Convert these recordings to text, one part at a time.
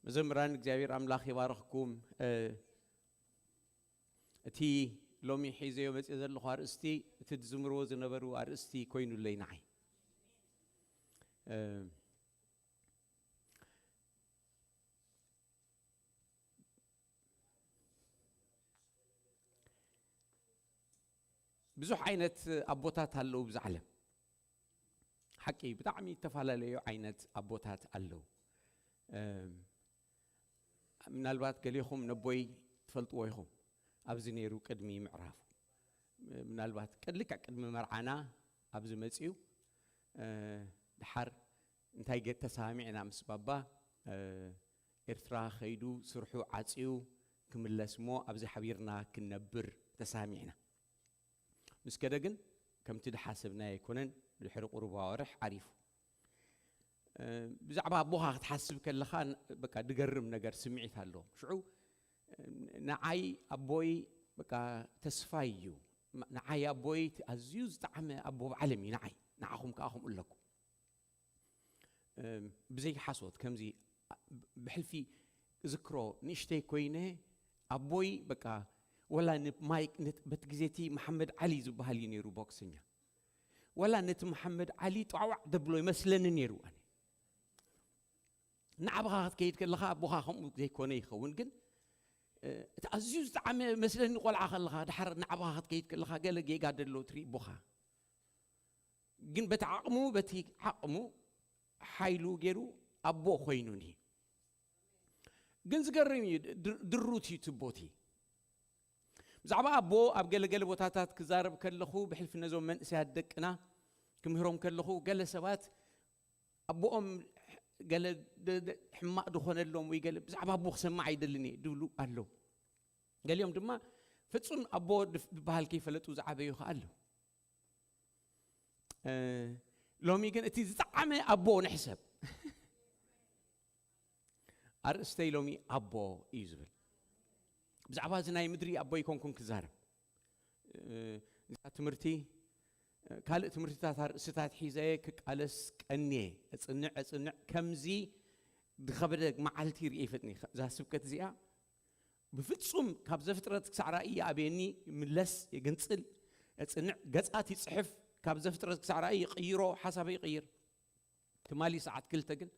መዘምራን እግዚኣብሔር ኣምላኽ ይባርኽኩም። እቲ ሎሚ ሒዘዮ መፅእ ዘለኹ ኣርእስቲ እቲ ዝዝምርዎ ዝነበሩ ኣርእስቲ ኮይኑለይ ንዓይ። ብዙሕ ዓይነት ኣቦታት ኣለዉ ብዛ ዓለም። ሓቂ ብጣዕሚ ዝተፈላለዩ ዓይነት ኣቦታት ኣለዉ። ምናልባት ገሌኹም ነቦይ ትፈልጥዎ ኢኹም። ኣብዚ ነይሩ ቅድሚ ምዕራፉ፣ ምናልባት ቅድልካ ቅድሚ መርዓና ኣብዚ መፅዩ። ድሓር እንታይ ገ ተሰማሚዕና ምስ ባባ፣ ኤርትራ ኸይዱ ስርሑ ዓፅዩ ክምለስ እሞ ኣብዚ ሓቢርና ክንነብር ተሰማሚዕና። ምስ ከደ ግን ከምቲ ድሓሰብናዮ ኣይኮነን። ድሕሪ ቁሩብ ኣዋርሕ ዓሪፉ። ብዛዕባ ኣቦኻ ክትሓስብ ከለኻ በቃ ድገርም ነገር ስምዒት ኣለዎም። ሽዑ ንዓይ ኣቦይ በቃ ተስፋይ እዩ። ንዓይ ኣቦይ ኣዝዩ ዝጠዓመ ኣቦ ብዓለም እዩ ንዓይ። ንዓኹም ከኣ ከምኡ ኣለኩም። ብዘይ ሓሶት ከምዚ ብሕልፊ ዝክሮ ንእሽተይ ኮይነ ኣቦይ በቃ ወላ ንማይክ በቲ ግዜ እቲ መሓመድ ዓሊ ዝበሃል እዩ ነይሩ ቦክሰኛ። ወላ ነቲ መሓመድ ዓሊ ጣዕዋዕ ደብሎ ይመስለኒ ነይሩ። ኣነ ንዓባኻ ክትከይድ ከለኻ ኣቦኻ ከምኡ ዘይኮነ ይኸውን፣ ግን እቲ ኣዝዩ ዝጠዓመ መስለኒ ቆልዓ ከለኻ ድሓር ንዓባኻ ክትከይድ ከለኻ ገለ ጌጋ ደሎ ትርኢ ኣቦኻ። ግን በቲ ዓቕሙ በቲ ዓቕሙ ሓይሉ ገይሩ ኣቦ ኮይኑኒ። ግን ዝገርም እዩ። ድሩት እዩ ትቦቲ። ብዛዕባ ኣቦ ኣብ ገለገለ ቦታታት ክዛረብ ከለኹ ብሕልፊ ነዞም መንእሰያት ደቅና ክምህሮም ከለኹ ገለ ሰባት ኣቦኦም ገለ ሕማቕ ዝኾነሎም ወይ ገለ ብዛዕባ ኣቦ ክሰማዕ ኣይደልን እየ ድብሉ ኣለዉ። ገሊኦም ድማ ፍጹም ኣቦ ዝበሃል ከይፈለጡ ዝዓበዩ ከኣ ኣለዉ። ሎሚ ግን እቲ ዝጠዓመ ኣቦ ንሕሰብ። ኣርእስተይ ሎሚ ኣቦ እዩ ዝብል። ብዛዕባ እዚ ናይ ምድሪ ኣቦ ኣይኮንኩን ክዛረብ። እዛ ትምህርቲ ካልእ ትምህርትታት ኣርእስታት ሒዘ ክቃለስ ቀንየ እጽንዕ እጽንዕ ከምዚ ዝኸበደ መዓልቲ ርእየ ይፈጥኒ። እዛ ስብከት እዚኣ ብፍጹም ካብ ዘፍጥረት ክሳዕ ራእይ ይኣብየኒ፣ ይምለስ፣ ይግንጽል፣ የጽንዕ፣ ገጻት ይጽሕፍ፣ ካብ ዘፍጥረት ክሳዕ ራእይ ይቕይሮ፣ ሓሳበይ ይቕይር። ትማሊ ሰዓት ክልተ ግን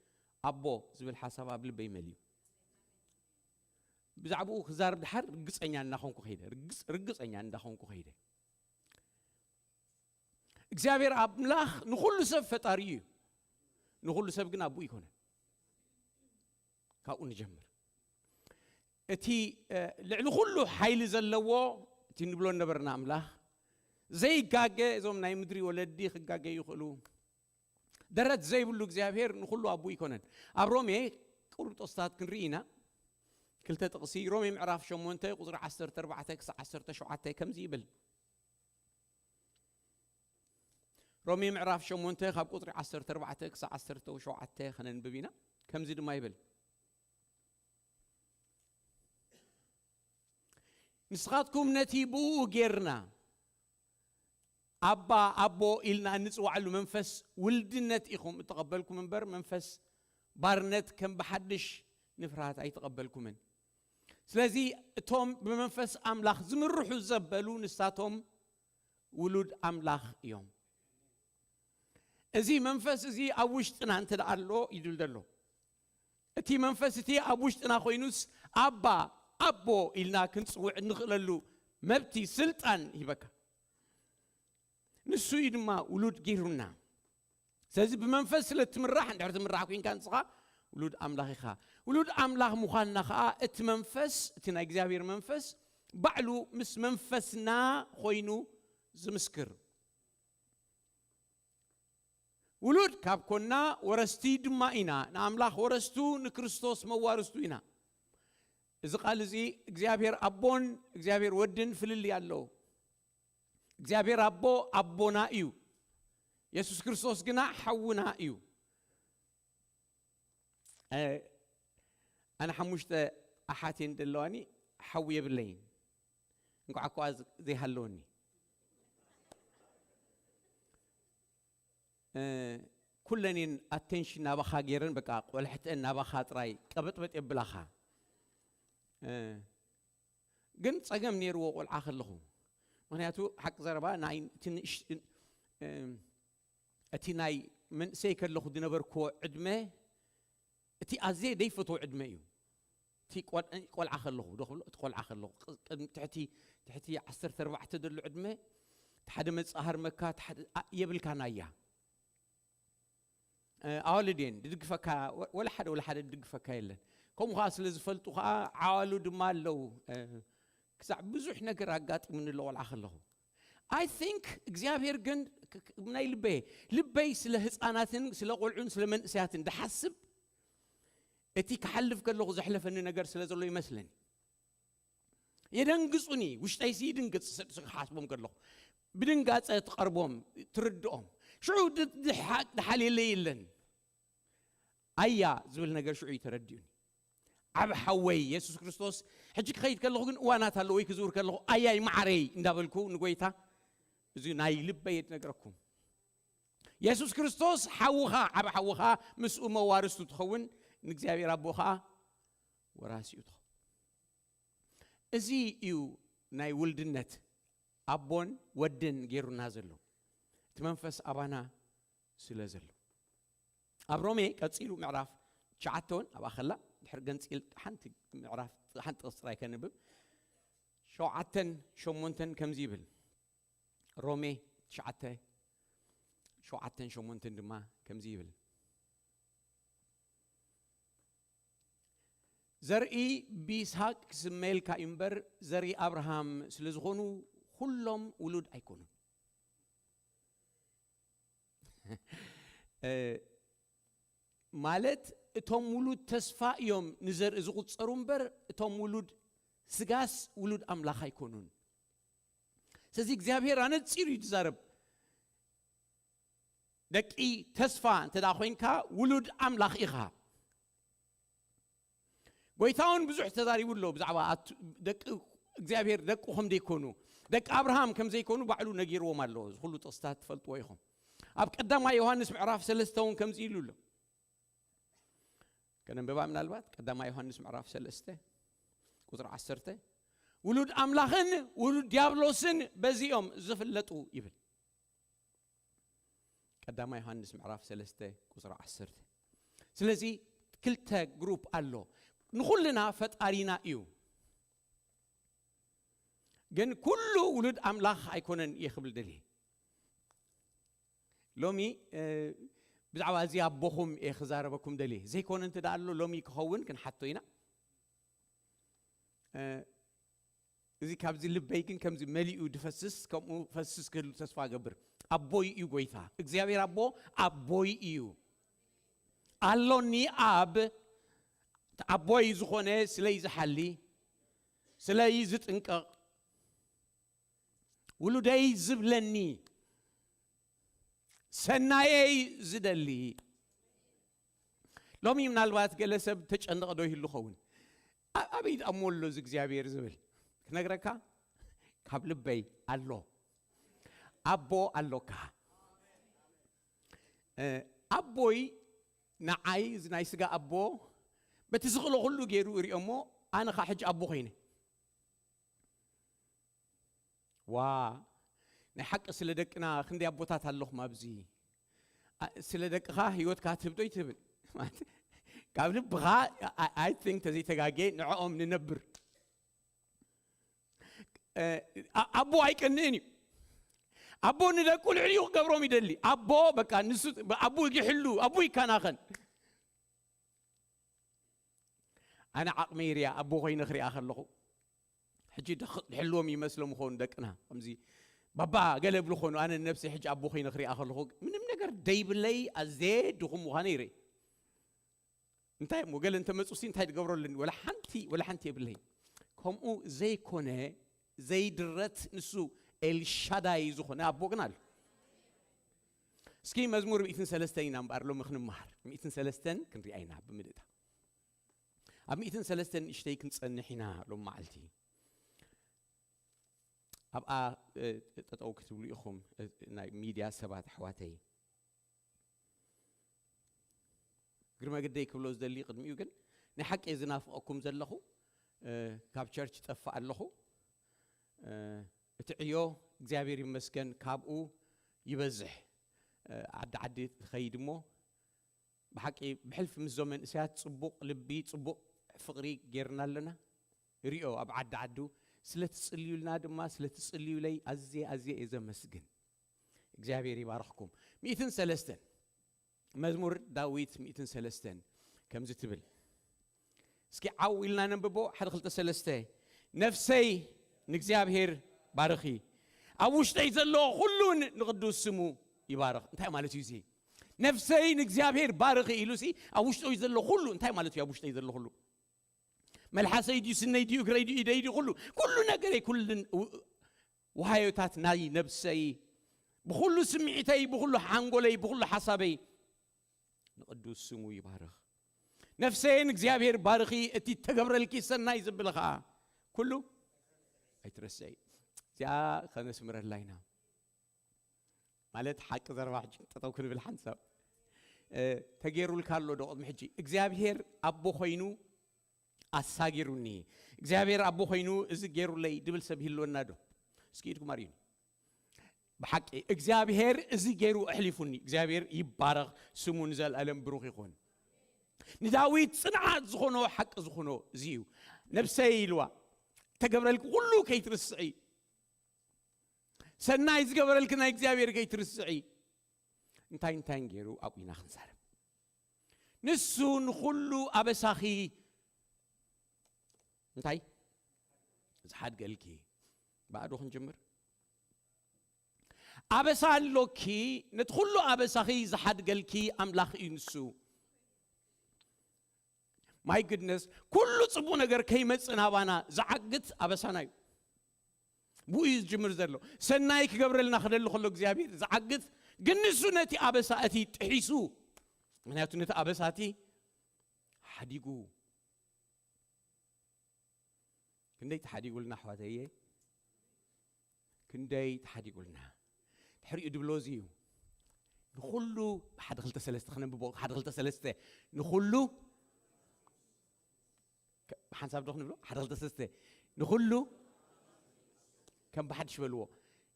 ኣቦ ዝብል ሓሳብ ኣብ ልበይ መሊኡ። ብዛዕባኡ ክዛረብ ድሓር ርግጸኛ እናኾንኩ ከይደ፣ ርግጽ-፣ ርግጸኛ እንዳኾንኩ ከይደ። እግዚኣብሔር ኣምላኽ ንኹሉ ሰብ ፈጣሪ እዩ። ንኹሉ ሰብ ግን ኣቦ ይኮነ። ካብኡ ንጀምር። እቲ ልዕሊ ኩሉ ሓይሊ ዘለዎ እቲ ንብሎ ነበርና ኣምላኽ ዘይጋገ፣ እዞም ናይ ምድሪ ወለዲ ክጋገ ይኽእሉ፣ ደረት ዘይብሉ እግዚኣብሔር ንኹሉ ኣቦ ይኮነን። ኣብ ሮሜ ቁርጦስታት ክንርኢ ኢና። ክልተ ጥቕሲ ሮሜ ምዕራፍ ሸሞንተ ቁፅሪ ዓሰርተ ኣርባዕተ ክሳብ ዓሰርተ ሸውዓተ ከምዚ ይብል። ሮሜ ምዕራፍ ሸሞንተ ካብ ቁፅሪ ዓሰርተ ኣርባዕተ ክሳብ ዓሰርተ ሸውዓተ ከነንብብ ኢና። ከምዚ ድማ ይብል፣ ንስኻትኩም ነቲ ብኡ ጌርና ኣባ ኣቦ ኢልና እንፅዋዕሉ መንፈስ ውልድነት ኢኹም እተቐበልኩም እምበር መንፈስ ባርነት ከም ብሓድሽ ንፍርሃት ኣይተቐበልኩምን። ስለዚ እቶም ብመንፈስ ኣምላኽ ዝምርሑ ዘበሉ ንሳቶም ውሉድ ኣምላኽ እዮም። እዚ መንፈስ እዚ ኣብ ውሽጥና እንተ ደኣ ኣሎ ይድል ዘሎ፣ እቲ መንፈስ እቲ ኣብ ውሽጥና ኮይኑስ ኣባ ኣቦ ኢልና ክንጽውዕ እንኽእለሉ መብቲ ስልጣን ይህበካ። ንሱ እዩ ድማ ውሉድ ገይሩና። ስለዚ ብመንፈስ ስለ ትምራሕ፣ እንድሕር ትምራሕ ኮይንካ ንስኻ ውሉድ ኣምላኽ ኢኻ። ውሉድ ኣምላኽ ምዃንና ኸኣ እቲ መንፈስ፣ እቲ ናይ እግዚኣብሔር መንፈስ ባዕሉ ምስ መንፈስና ኮይኑ ዝምስክር። ውሉድ ካብ ኮና ወረስቲ ድማ ኢና፣ ንኣምላኽ ወረስቱ ንክርስቶስ መዋርስቱ ኢና። እዚ ቃል እዚ እግዚኣብሔር ኣቦን እግዚኣብሔር ወድን ፍልልይ ኣለዎ። እግዚኣብሔር ኣቦ ኣቦና እዩ። የሱስ ክርስቶስ ግና ሓውና እዩ። ኣነ ሓሙሽተ ኣሓት እየን ዘለዋኒ፣ ሓው የብለይን። እንኳዕ እኳ ዘይሃለወኒ። ኩለን እየን ኣቴንሽን ናባኻ ገይረን፣ በቃ ቆልሕተን ናባኻ ጥራይ ቀበጥበጥ የብላኻ። እ፣ ግን ጸገም ነይርዎ ቆልዓ ከለኹ። ምኽንያቱ ሓቂ ዘረባ ናይ እቲ ንእሽ-፣ እ፣ እቲ ናይ መንእሰይ ከለኹ ዝነበርክዎ ዕድመ፣ እቲ ኣዝየ ዘይፈትዎ ዕድመ እዩ። እቲ ቆል-፣ ቆልዓ ከለኹ፣ ዶ ክብሎ፣ እቲ ቆልዓ ከለኹ፣ ቅ-፣ ቅድሚ ትሕቲ፣ ትሕቲ ዓሰርተ ኣርባዕተ ዘሎ ዕድመ፣ እቲ ሓደ መጻሃርመካ፣ እቲ ሓደ፣ ኣ-፣ የብልካን ኣያ። እ፣ ኣዋልድ እየን ድድግፈካ፣ ወ-፣ ወላ ሓደ፣ ወላ ሓደ ድድግፈካ የለን። ከምኡ ኸዓ ስለ ዝፈልጡ ኸዓ ዓዋሉ ድማ ኣለዉ። እ፣ ክሳዕ ብዙሕ ነገር ኣጋጢሙኒ ኣሎ ቆልዓ ከለኹ። I think እግዚኣብሔር ግን ክ-፣ ክ-፣ ናይ ልበይ፣ ልበይ ስለ ህፃናትን ስለ ቆልዑን ስለ መንእሰያትን ድሓስብ፣ እቲ ክሓልፍ ከለኹ ዘሕለፈኒ ነገር ስለ ዘሎ ይመስለኒ። የደንግጹኒ፣ ውሽጠይሲ ይድንግጽ፣ ስ-፣ ስ-፣ ክሓስቦም ከለኹ። ብድንጋጸ ትቐርቦም፣ ትርድኦም። ሽዑ ድ-፣ ድሓ-፣ ድሓልየለይ የለን። ኣያ ዝብል ነገር ሽዑ እዩ ተረዲኡኒ። ዓብ ሓወይ የሱስ ክርስቶስ፣ ሕጂ ክኸይድ ከለኹ ግን እዋናት ኣሎ ወይ ክዝውር ከለኹ፣ ኣያይ መዓረይ እንዳበልኩ ንጎይታ፣ እዚ ናይ ልበይ እየ ዝነግረኩም። የሱስ ክርስቶስ ሓውኻ፣ ዓብ ሓውኻ፣ ምስኡ መዋርስቱ ትኸውን፣ ንእግዚኣብሔር ኣቦ ኸዓ ወራሲኡ ትኸውን። እዚ እዩ ናይ ውልድነት ኣቦን ወድን ገይሩና ዘሎ። እቲ መንፈስ ኣባና ስለ ዘሎ። ኣብ ሮሜ ቀጺሉ ምዕራፍ ትሽዓተ እውን ኣብኣ ከላ፣ ድሕሪ ገንጺል ሓንቲ ምዕራፍ፣ ሓንቲ ጥቕሲ ጥራይ ከንብብ። ሸውዓተን ሸሞንተን ከምዚ ይብል። ሮሜ ትሽዓተ ሸውዓተን ሸሞንተን ድማ ከምዚ ይብል። ዘርኢ ብይስሃቅ ክስመየልካ እዩ እምበር፣ ዘርኢ ኣብርሃም ስለ ዝኾኑ፣ ኩሎም ውሉድ ኣይኮኑን። እ፣ ማለት፣ እቶም ውሉድ ተስፋ እዮም ንዘርኢ ዝቑጸሩ እምበር፣ እቶም ውሉድ ስጋስ ውሉድ ኣምላኽ ኣይኮኑን። ስለዚ እግዚኣብሔር ኣነጺሩ እዩ ዝዛረብ። ደቂ ተስፋ እንተ ደኣ ኮይንካ፣ ውሉድ ኣምላኽ ኢኻ። ጎይታ እውን ብዙሕ ተዛሪቡ ኣሎ ብዛዕባ ኣቱ-፣ ደቂ እግዚኣብሔር ደቁ ከም ዘይኮኑ፣ ደቂ ኣብርሃም ከም ዘይኮኑ ባዕሉ ነጊርዎም ኣሎ። እዚ ኩሉ ጥቕስታት ትፈልጥዎ ኢኹም። ኣብ ቀዳማይ ዮሃንስ ምዕራፍ ሰለስተ እውን ከምዚ ኢሉ ኣሎ። ከነንብባ ምናልባት፣ ቀዳማይ ዮሃንስ ምዕራፍ ሰለስተ ቁጽሪ ዓሰርተ፣ "ውሉድ ኣምላኽን ውሉድ ዲያብሎስን በዚ እዮም ዝፍለጡ" ይብል። ቀዳማይ ዮሃንስ ምዕራፍ ሰለስተ ቁጽሪ ዓሰርተ። ስለዚ ክልተ ግሩፕ ኣሎ። ንኹልና ፈጣሪና እዩ። ግን ኩሉ ውሉድ ኣምላኽ ኣይኮነን እየ ክብል ደልየ። ሎሚ፣ እ፣ ብዛዕባ እዚ ኣቦኹም እየ ክዛረበኩም ደልየ። ዘይኮነ እንተ ደኣ ኣሎ ሎሚ ክኸውን ክንሓቶ ኢና። እ፣ እዚ ካብዚ ልበይ ግን ከምዚ መሊኡ ድፈስስ፣ ከምኡ ፈስስ ክህሉ ተስፋ እገብር። ኣቦይ እዩ ጎይታ። እግዚኣብሔር ኣቦ ኣቦይ እዩ። ኣሎኒ ኣብ ኣቦይ ዝኾነ ስለይ ዝሓሊ፣ ስለይ ዝጥንቀቕ፣ ውሉደይ ዝብለኒ፣ ሰናየይ ዝደሊ። ሎሚ ምናልባት ገለ ሰብ ተጨንቐ ዶ ይህሉ ኸውን? "ኣ-፣ ኣበይ ደኣ እሞ ኣሎ እዚ እግዚኣብሔር?" ዝብል ክነግረካ፣ ካብ ልበይ ኣሎ። ኣቦ ኣሎካ። እ፣ ኣቦይ ንዓይ፣ እዚ ናይ ስጋ ኣቦ፣ በቲ ዝኽእሎ ኩሉ ገይሩ እሪኦ እሞ፣ ኣነ ኸዓ ሕጂ ኣቦ ኮይነ። ዋ፣ ናይ ሓቂ ስለ ደቅና ክንደይ ኣቦታት ኣለኹም ኣብዚ። ኣ-፣ ስለ ደቅኻ ህይወትካ ትህብ ዶ ይትህብን? ማለት፣ ካብ ልብኻ፣ I፣ I think ተዘይተጋጌ ንዕኦም ንነብር። እ፣ ኣ-፣ ኣቦ ኣይቀንእን እዩ። ኣቦ ንደቁ ልዕሊኡ ክገብሮም ይደሊ። ኣቦ በቃ ንሱ፣ ኣቦ ይሕሉ፣ ኣቦ ይከናኸን። ኣነ ዓቕመይ ርያ፣ ኣቦ ኮይነ ክሪኣ ከለኹ፣ ሕጂ ድኽ-፣ ድሕልዎም ይመስሎም ይኸውን ደቅና። ከምዚ ባባ ገለ እብሉ ኾኑ፣ ኣነ ነብሰይ ሕጂ ኣቦ ኮይነ ክሪኣ ከለኹ፣ ምንም ነገር ደይብለይ ኣዘየ ድኹም ምዃነ ይርኢ። እንታይ እሞ ገለ እንተመጹሲ እንታይ ትገብሮ ኣለኒ? ወላ ሓንቲ፣ ወላ ሓንቲ የብለይ። ከምኡ ዘይኮነ፣ ዘይድረት ንሱ ኤልሻዳይ ዝኾነ ኣቦ ግን ኣሎ። እስኪ መዝሙር ሚእትን ሰለስተን ኢና እምበኣር ሎሚ ክንመሃር። ሚእትን ሰለስተን ክንሪኣ ኢና ብምልእታ። ኣብ ሚእትን ሰለስተን ንእሽተይ ክንጸንሕ ኢና ሎም መዓልቲ። ኣብኣ፣ እ፣ ጠጠው ክትብሉ ኢኹም፣ እ፣ ናይ ሚድያ ሰባት ኣሕዋተይ። እግሪ መገደይ ክብሎ ዝደሊ ቅድሚኡ ግን ናይ ሓቂ ዝናፍቐኩም ዘለኹ፣ እ፣ ካብ ቸርች ጠፋእ ኣለኹ። እ፣ እቲ ዕዮ እግዚኣብሔር ይመስገን ካብኡ ይበዝሕ። እ፣ ዓዲ ዓዲ ትኸይድ እሞ ብሓቂ ብሕልፊ ምስ ዞም መንእሰያት ጽቡቕ ልቢ፣ ጽቡቕ ፍቕሪ ጌርና ኣለና። ሪኦ ኣብ ዓዲ ዓዱ ስለ ትጽልዩልና ድማ፣ ስለ ትጽልዩለይ ኣዝየ፣ ኣዝየ እየ ዘመስግን። እግዚኣብሔር ይባርኽኩም። ሚእትን ሰለስተን፣ መዝሙር ዳዊት ሚእትን ሰለስተን ከምዚ ትብል። እስኪ ዓው ኢልና ነንብቦ። ሓደ፣ ክልተ፣ ሰለስተ። ነፍሰይ ንእግዚኣብሔር ባርኺ፣ ኣብ ውሽጠይ ዘሎ ኩሉን ንቕዱስ ስሙ ይባርኽ። እንታይ ማለት እዩ እዚ? ነፍሰይ ንእግዚኣብሔር ባርኺ ኢሉ ሲ ኣብ ውሽጠይ ዘሎ ኩሉ፣ እንታይ ማለት እዩ ኣብ ውሽጠይ ዘሎ ኩሉ? መልሓሰይ ድዩ፣ ስነይ ድዩ፣ እግረይ ድዩ፣ ኢደይ ድዩ፣ ኩሉ፣ ኩሉ ነገረይ፣ ኩልን ው-፣ ውሃዮታት ናይ ነብሰይ፣ ብኹሉ ስምዒተይ፣ ብኹሉ ሓንጎለይ፣ ብኹሉ ሓሳበይ ንቕዱስ ስሙ ይባርኽ። ነፍሰይ ንእግዚኣብሔር ባርኺ፣ እቲ ተገብረልኪ ሰናይ ዝብል ኸኣ ኩሉ ኣይትረስዒ። እዚኣ ከነስምረላ ኢና። ማለት ሓቂ ዘረባ ሕጂ ጠጠው ክንብል ሓንሳብ። እ፣ ተገይሩልካ ኣሎ ዶ ቅድሚ ሕጂ? እግዚኣብሔር ኣቦ ኮይኑ ኣሳጊሩኒ፣ እግዚኣብሔር ኣቦ ኮይኑ እዚ ገይሩለይ ድብል ሰብ ይህልወና ዶ? እስኪ ኢድኩም ኣርእዩኒ። ብሓቂ እግዚኣብሔር እዚ ገይሩ ኣሕሊፉኒ። እግዚኣብሔር ይባረኽ፣ ስሙ ንዘለኣለም ብሩኽ ይኹን። ንዳዊት ጽንዓት ዝኾኖ፣ ሓቂ ዝኾኖ እዚ እዩ። ነብሰይ ኢልዋ፣ ተገብረልኪ ኩሉ ከይትርስዒ፣ ሰናይ ዝገበረልኪ ናይ እግዚኣብሔር ከይትርስዒ። እንታይ እንታይ ገይሩ ኣብኡ ኢና ክንዛረብ። ንሱ ንኹሉ ኣበሳኺ እንታይ ዝሓድገልኪ። ባዕዶ ክንጅምር። ኣበሳ ኣሎኪ፣ ነቲ ኩሉ ኣበሳኺ ዝሓድገልኪ ኣምላኽ እዩ ንሱ። My goodness፣ ኩሉ ጽቡቕ ነገር ከይመጽእ ናባና ዝዓግት ኣበሳና እዩ። ብኡ እዩ ዝጅምር ዘሎ። ሰናይ ክገብረልና ክደሊ ከሎ እግዚኣብሔር ዝዓግት፣ ግን ንሱ ነቲ ኣበሳ እቲ ጥሒሱ፣ ምክንያቱ ነቲ ኣበሳ እቲ ሓዲጉ። ክንደይ ተሓዲጉልና ኣሕዋተየ፣ ክንደይ ተሓዲጉልና። ድሕሪኡ ድብሎ እዚ እዩ። ንኹሉ፣ ሓደ ክልተ ሰለስተ ክነንብቦ፣ ሓደ ክልተ ሰለስተ። ንኹሉ፣ ከ-፣ ብሓንሳብ ዶ ክንብሎ? ሓደ ክልተ ሰለስተ። ንኹሉ፣ ከም ብሓድሽ በልዎ።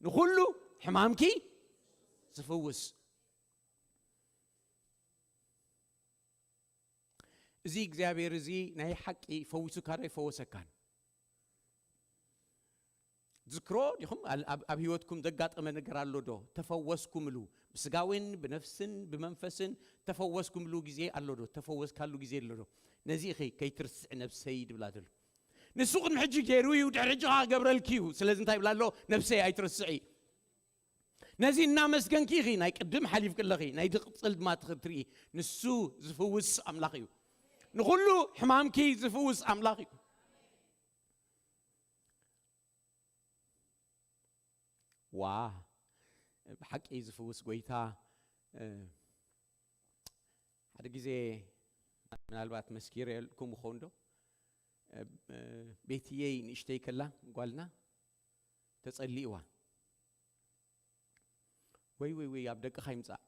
ንኹሉ ሕማምኪ ዝፍውስ። እዚ እግዚኣብሔር እዚ ናይ ሓቂ ፈዊሱካ ዶ ኣይፈወሰካን? ትዝክሮ ዲኹም? ኣብ፣ ኣብ፣ ኣብ ህይወትኩም ዘጋጠመ ነገር ኣሎ ዶ? ተፈወስኩምሉ። ብስጋዊን ብነፍስን ብመንፈስን ተፈወስኩምሉ ግዜ ኣሎ ዶ? ተፈወስካሉ ግዜ ኣሎ ዶ? ነዚ ኢኺ ከይትርስዕ ነብሰይ ድብላ ዘሎ። ንሱ ቅድሚ ሕጂ ገይሩ እዩ፣ ድሕሪ ሕጂ ኸዓ ክገብረልኪ እዩ። ስለዚ እንታይ ይብላ ኣሎ? ነብሰይ ኣይትርስዒ። ነዚ እናመስገንኪ ኢኺ ናይ ቅድም ሓሊፍኪ ኣለኺ፣ ናይ ዝቕጽል ድማ ትኽ-፣ ትርኢ። ንሱ ዝፍውስ ኣምላኽ እዩ። ንኹሉ ሕማምኪ ዝፍውስ ኣምላኽ እዩ። ዋ፣ ብሓቂ ዝፍውስ ጎይታ። እ፣ ሓደ ግዜ ምናልባት መስኪረልኩም ይኸውን ዶ? እ፣ እ፣ ቤትየይ ንእሽተይ ከላ ጓልና ተጸሊእዋ። ወይ፣ ወይ፣ ወይ፣ ኣብ ደቅኻ ይምጻእ።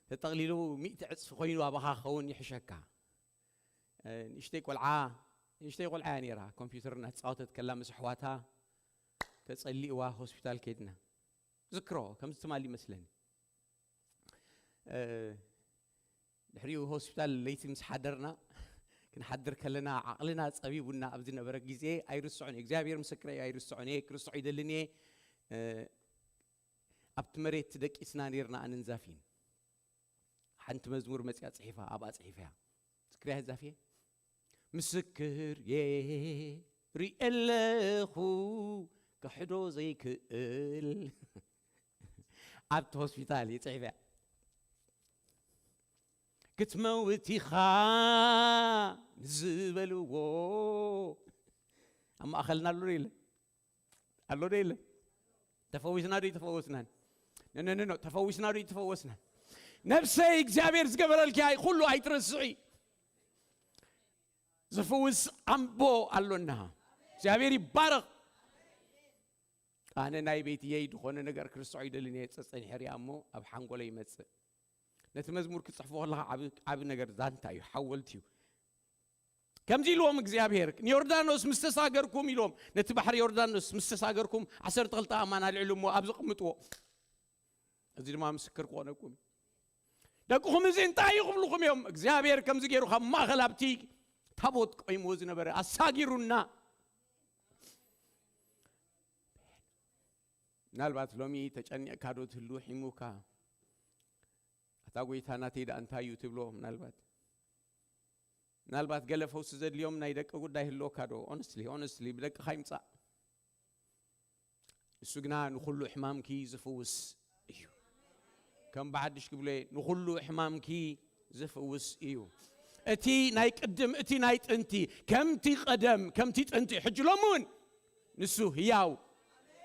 ተጠቕሊሉ ሚእቲ ዕጽፊ ኮይኑ ኣባኻ ክኸውን ይሕሸካ። እ፣ ንእሽተይ ቆልዓ፣ ንእሽተይ ቆልዓ እያ ነይራ። ኮምፒውተር እናተጻወተት ከላ ምስ ኣሕዋታ ተጸሊእዋ ሆስፒታል ከይድና። ዝክሮ፣ ከምዚ ትማሊ ይመስለኒ። እ፣ ድሕሪኡ ሆስፒታል ለይቲ ምስ ሓደርና፣ ክንሓድር ከለና ዓቕልና ጸቢቡና ኣብ ዝነበረ ግዜ ኣይርስዖን እየ። እግዚኣብሔር ምስክረይ ኣይርስዖን እየ፣ ክርስዖ ይደልን እየ። እ፣ ኣብቲ መሬት ደቂስና ነይርና ኣነን ዛፊን። ሓንቲ መዝሙር መጽያ ጽሒፋ፣ ኣብኣ ጽሒፈያ። ዝክርያ ዛፊየ? ምስክር እየ ርእየ ኣለኹ፣ ክሕዶ ዘይክእል። ኣብቲ ሆስፒታል እየ ጽሒፈያ። ክትመውት ኢኻ ንዝበልዎ። ኣብ ማእኸልና ኣሎ ዶ የለ? ኣሎ ዶ የለ? ተፈዊስና ዶ ኣይተፈወስናን? ኖ፣ ኖ፣ ኖ፣ ኖ። ተፈዊስና ዶ ኣይተፈወስናን? ነብሰይ እግዚኣብሔር ዝገበረልኪ ኣይ-፣ ኩሉ ኣይትረስዒ። ዝፍውስ ኣምቦ ኣሎና። እግዚኣብሔር ይባረኽ። ኣነ ናይ ቤትየይ ዝኾነ ነገር ክርስዖ ይደልን እየ፣ ጸጸኒሐ ሪኣ እሞ ኣብ ሓንጎለይ ይመጽእ። ነቲ መዝሙር ክትጽሕፎ ከለኻ ዓቢ ነገር ዛንታ እዩ፣ ሓወልቲ እዩ። ከምዚ ኢልዎም እግዚኣብሔር፣ ንዮርዳኖስ ምስ ተሳገርኩም ኢልዎም፣ ነቲ ባሕሪ ዮርዳኖስ ምስ ተሳገርኩም ዓሰርተ ክልተ ኣእማን ኣልዕሉ እሞ ኣብዚ ቅምጥዎ፣ እዚ ድማ ምስክር ክኾነኩም እዩ። ደቅኹም እዚ እንታይ እዩ ክብልኹም እዮም። እግዚኣብሔር ከምዚ ገይሩ ካብ ማእኸል ኣብቲ ታቦት ቆይምዎ ዝነበረ ኣሳጊሩና። ምናልባት ሎሚ ተጨኒቕካ ዶ ትህሉ ሒሙካ፣ ኣታ ጎይታ ናተይ ደኣ እንታይ እዩ ትብሎ? ምናልባት ምናልባት ገለ ፈውሲ ዘድልዮም ናይ ደቂ ጉዳይ ህልወካ ዶ? ኦነስትሊ ኦነስትሊ ብደቅኻ ይምጻእ። እሱ ግና ንኹሉ ሕማምኪ ዝፍውስ እዩ። ከም ብሓድሽ ክብሎ ንኹሉ ሕማምኪ ዝፍውስ እዩ። እቲ ናይ ቅድም፣ እቲ ናይ ጥንቲ፣ ከምቲ ቀደም፣ ከምቲ ጥንቲ፣ ሕጂ ሎሚ እውን ንሱ ህያው፣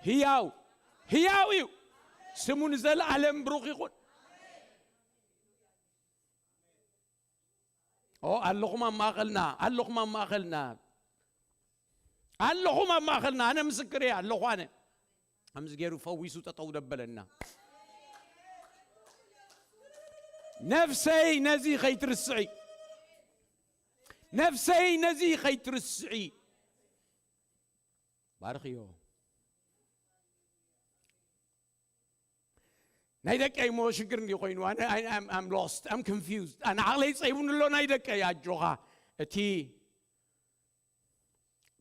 ህያው፣ ህያው እዩ። ስሙ ንዘለኣለም ብሩኽ ይኹን። ኦ ኣለኹም ኣብ ማእኸልና፣ ኣለኹም ኣብ ማእኸልና፣ ኣለኹም ኣብ ማእኸልና። ኣነ ምስክር እየ፣ ኣለኹ ኣነ። ከምዚ ገይሩ ፈዊሱ ጠጠው ደበለና። ነፍሰይ ነዚ ከይትርስዒ፣ ነፍሰይ ነዚ ከይትርስዒ። ባርኽዮ። ናይ ደቀይ እሞ ሽግር እንዲ ኮይኑ ኣነ I'm lost, I'm confused. ኣነ ዓቕለይ ጸይቡኒ ኣሎ። ናይ ደቀይ ኣጆኻ፣ እቲ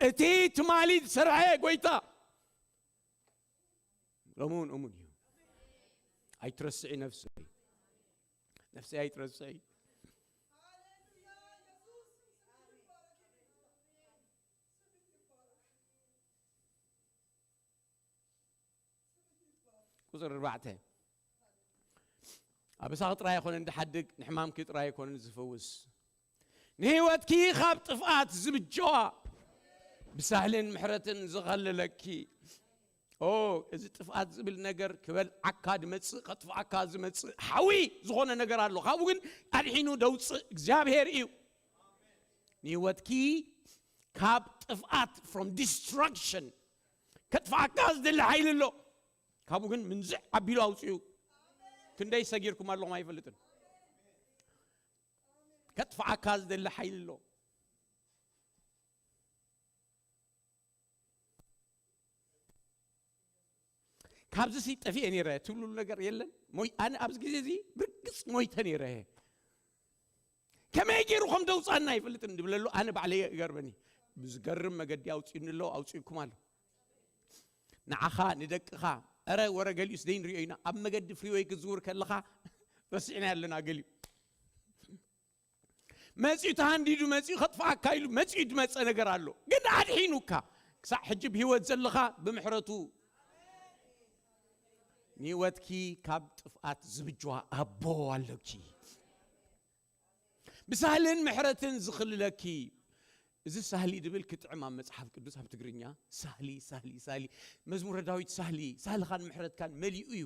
እቲ ትማሊ ዝሰርሐ ጎይታ ሎሙን እሙን እዩ። ኣይትረስዒ ነፍሰይ፣ ነፍሰይ ኣይትረስዒ። ቁፅሪ ኣርባዕተ። ኣበሳኺ ጥራይ ኣይኮነን ዝሓድግ፣ ንሕማምኪ ጥራይ ኣይኮነን ዝፍውስ፣ ንህይወትኪ ካብ ጥፍኣት ዝብጀዋ፣ ብሳህልን ምሕረትን ዝኸልለኪ። ኦ፣ እዚ ጥፍኣት ዝብል ነገር ክበልዓካ ዝመጽእ፣ ከጥፍኣካ ዝመጽእ ሓዊ ዝኾነ ነገር ኣሎ። ካብኡ ግን ኣድሒኑ ደውጽእ እግዚኣብሔር እዩ። ንህይወትኪ ካብ ጥፍኣት፣ from destruction፣ ከጥፍኣካ ዝደሊ ሓይሊ ኣሎ። ካብኡ ግን ምንዝዕ ኣቢሉ ኣውፅኡ። ክንደይ ሰጊርኩም ኣለኹም ኣይፈልጥን። ከጥፍኣካ ዝደሊ ሓይሊ ኣሎ። ካብዚ ሲ ጠፊኤ ነይረ ትብልሉ ነገር የለን። ሞይ-፣ ኣነ ኣብዚ ግዜ እዚ ብርግጽ ሞይተ ነይረ። ከመይ ገይሩ ከም ደውጻና ኣይፈልጥን ድብለሉ ኣነ ባዕለይ ይገርመኒ። ብዝገርም መገዲ ኣውጺኡኒ ኣሎ፣ ኣውጺኡኩም ኣሎ። ንዓኻ፣ ንደቅኻ፣ ኧረ ወረ ገሊኡስ ደይ ንሪኦ ኢና። ኣብ መገዲ ፍሪወይ ክትዝውር ከለኻ ረሲዕና ኣለና ገሊኡ። መጺኡ ተሃንዲዱ መጺኡ ከጥፍኣካ ኢሉ መጺኡ ድመጸ ነገር ኣሎ። ግን ኣድሒኑካ ክሳዕ ሕጂ ብህይወት ዘለኻ ብምሕረቱ ንህይወትኪ ካብ ጥፍኣት ዝብጅዋ ኣቦ ኣለኪ። ብሳህልን ምሕረትን ዝኽልለኪ። እዚ ሳህሊ ድብል ክጥዕም ኣብ መጽሓፍ ቅዱስ ኣብ ትግርኛ ሳህሊ፣ ሳህሊ፣ ሳህሊ። መዝሙረ ዳዊት ሳህሊ፣ ሳህልኻን ምሕረትካን መሊኡ እዩ።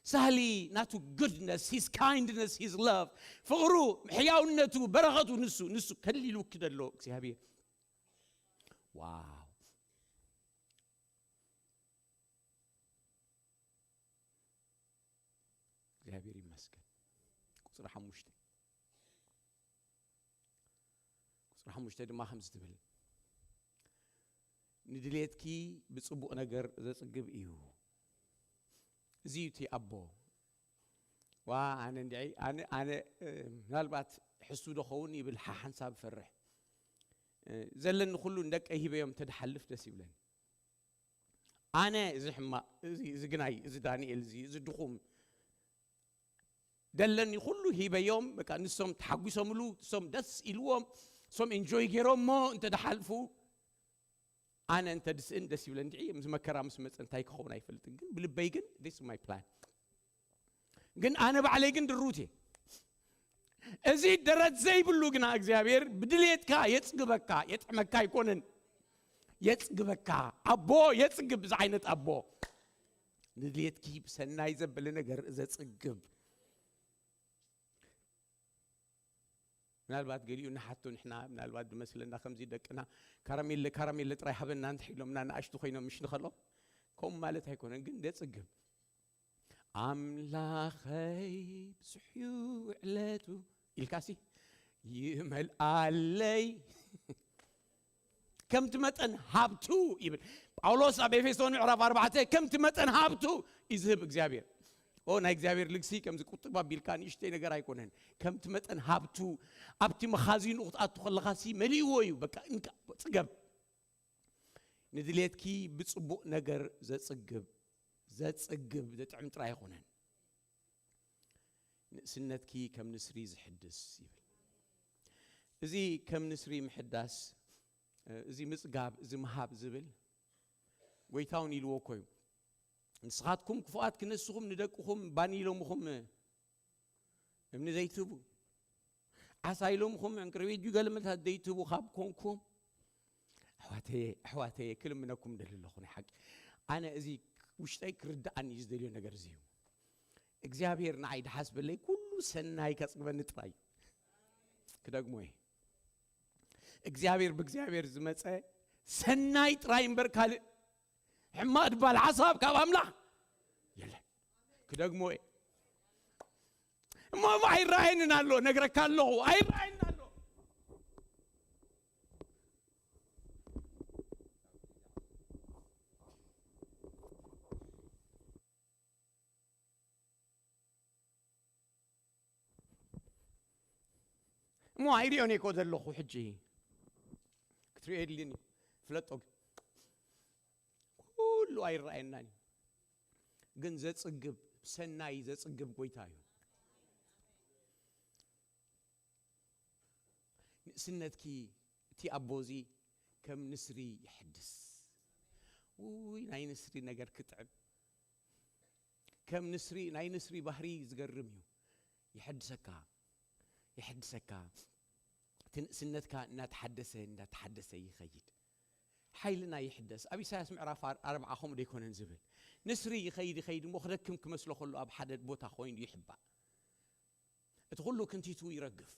ሳህሊ ናቱ goodness, his kindness, his love፣ ፍቕሩ፣ ሕያውነቱ፣ በረኸቱ ንሱ፣ ንሱ ከሊሉኪ ደሎ እግዚኣብሔር። ዋው። እግዚኣብሔር ይመስገን። ቁጽሪ ሓሙሽተ። ቁጽሪ ሓሙሽተ ድማ ከምዚ ትብል፣ "ንድሌትኪ ብጽቡቕ ነገር ዘጽግብ እዩ." እዚ እዩ እቲ ኣቦ። ዋ፣ ኣነ እንድዒ፣ ኣነ፣ ኣነ፣ እ፣ ምናልባት ሕሱ ዶ ኸውን ይብል ሓ-፣ ሓንሳብ እፈርሕ። እ፣ ዘለኒ ኩሉ ንደቀይ ሂበዮም እንተድሓልፍ ደስ ይብለኒ። ኣነ እዚ ሕማቕ፣ እዚ፣ እዚ ግናይ፣ እዚ ዳንኤል፣ እዚ፣ እዚ ድኹም፣ ደለኒ ኩሉ ሂበዮም። በቃ ንሶም ተሓጒሶምሉ፣ ንሶም ደስ ኢልዎም፣ ንሶም ኤንጆይ ገይሮሞ እንተ ድሓልፉ፣ ኣነ እንተ ድስእን ደስ ይብለ። እንድዒ ምስ መከራ ምስ መጸ እንታይ ክኸውን ኣይፈልጥን፣ ግን ብልበይ ግን this is my plan። ግን ኣነ ባዕለይ ግን ድሩት እየ። እዚ ደረት ዘይብሉ ግና እግዚኣብሔር ብድሌትካ የጽግበካ፣ የጥዕመካ ኣይኮነን። የጽግበካ። ኣቦ የጽግብ፣ እዚ ዓይነት ኣቦ። ንድሌትኪ ብሰናይ ዘበለ ነገር ዘጽግብ። ምናልባት ገሊኡ ንሓቶ ንሕና፣ ምናልባት ዝመስለና ከምዚ ደቅና ካራሜለ፣ ካራሜለ ጥራይ ሃበና እንተ ኢሎምና ንኣሽቱ ኮይኖም ምሽ ንኸሎም፣ ከምኡ ማለት ኣይኮነን፣ ግን ዘጽግብ። ኣምላኸይ ብዙሕ እዩ ዕለቱ ኢልካሲ ይመልኣለይ። ከምቲ መጠን ሃብቱ ይብል ጳውሎስ ኣብ ኤፌሶን ምዕራፍ ኣርባዕተ። ከምቲ መጠን ሃብቱ እዩ ዝህብ እግዚኣብሔር። ኦ ናይ እግዚኣብሔር ልግሲ ከምዚ ቁጥብ ኣቢልካ ንእሽተይ ነገር ኣይኮነን። ከምቲ መጠን ሃብቱ ኣብቲ መኻዚኑ ክትኣቱ ከለኻሲ መሊእዎ እዩ። በቃ እንካ ጽገብ። ንድሌትኪ ብጽቡቕ ነገር ዘጽግብ ዘጽግብ ዘጥዕም ጥራይ ኣይኮነን። ንእስነትኪ ከም ንስሪ ዝሕድስ ይብል። እዚ ከም ንስሪ ምሕዳስ፣ እዚ ምጽጋብ፣ እዚ ምሃብ ዝብል ጎይታ እውን ኢልዎ እኮ እዩ። ንስኻትኩም ክፉኣት ክንስኹም ንደቅኹም ባኒ ኢሎምኹም እምኒ ዘይትህቡ፣ ዓሳ ኢሎምኹም ዕንቅርቢት ድዩ ገለ መታት ዘይትህቡ ካብ ኮንኩም፣ ኣሕዋተየ ኣሕዋተየ ክልምነኩም ደሊ ኣለኹ። ናይ ሓቂ ኣነ እዚ ውሽጠይ ክርድኣኒ እዩ ዝደልዮ ነገር እዚ እዩ። እግዚኣብሔር ንዓይ ድሓስበለይ ኩሉ ሰናይ ከጽግበኒ ጥራይ እዩ። ክደግሞ እየ። እግዚኣብሔር ብእግዚኣብሔር ዝመጸ ሰናይ ጥራይ እምበር ካልእ ሕማቕ ድባል ሓሳብ ካብ ኣምላኽ የለን። ክደግሞ እየ። እሞ እሞ ኣይረኣየንን ኣሎ፣ ነግረካ ኣለኹ፣ ኣይረኣየንን ኣሎ። እሞ ኣይሪኦን እኮ ዘለኹ ሕጂ ክትሪኦ የድልየኒ ፍለጦ ግን ኩሉ ኣይረኣየናን እዩ። ግን ዘጽግብ ሰናይ ዘጽግብ ጎይታ እዩ። ንእስነትኪ እቲ ኣቦ እዚ ከም ንስሪ ይሕድስ። ውይ ናይ ንስሪ ነገር ክጥዕም። ከም ንስሪ ናይ ንስሪ ባህሪ ዝገርም እዩ። ይሕድሰካ ይሕድሰካ። እቲ ንእስነትካ እናተሓደሰ እናተሓደሰ ይኸይድ። ሓይልና ይሕደስ። ኣብ ኢሳያስ ምዕራፍ ኣር- ኣርብዓ ከምኡ ዶ ኣይኮነን ዝብል? ንስሪ ይኸይድ ይኸይድ እሞ ክደክም ክመስሎ ከሎ ኣብ ሓደ ቦታ ኮይኑ ይሕባእ። እቲ ኩሉ ክንቲቱ ይረግፍ።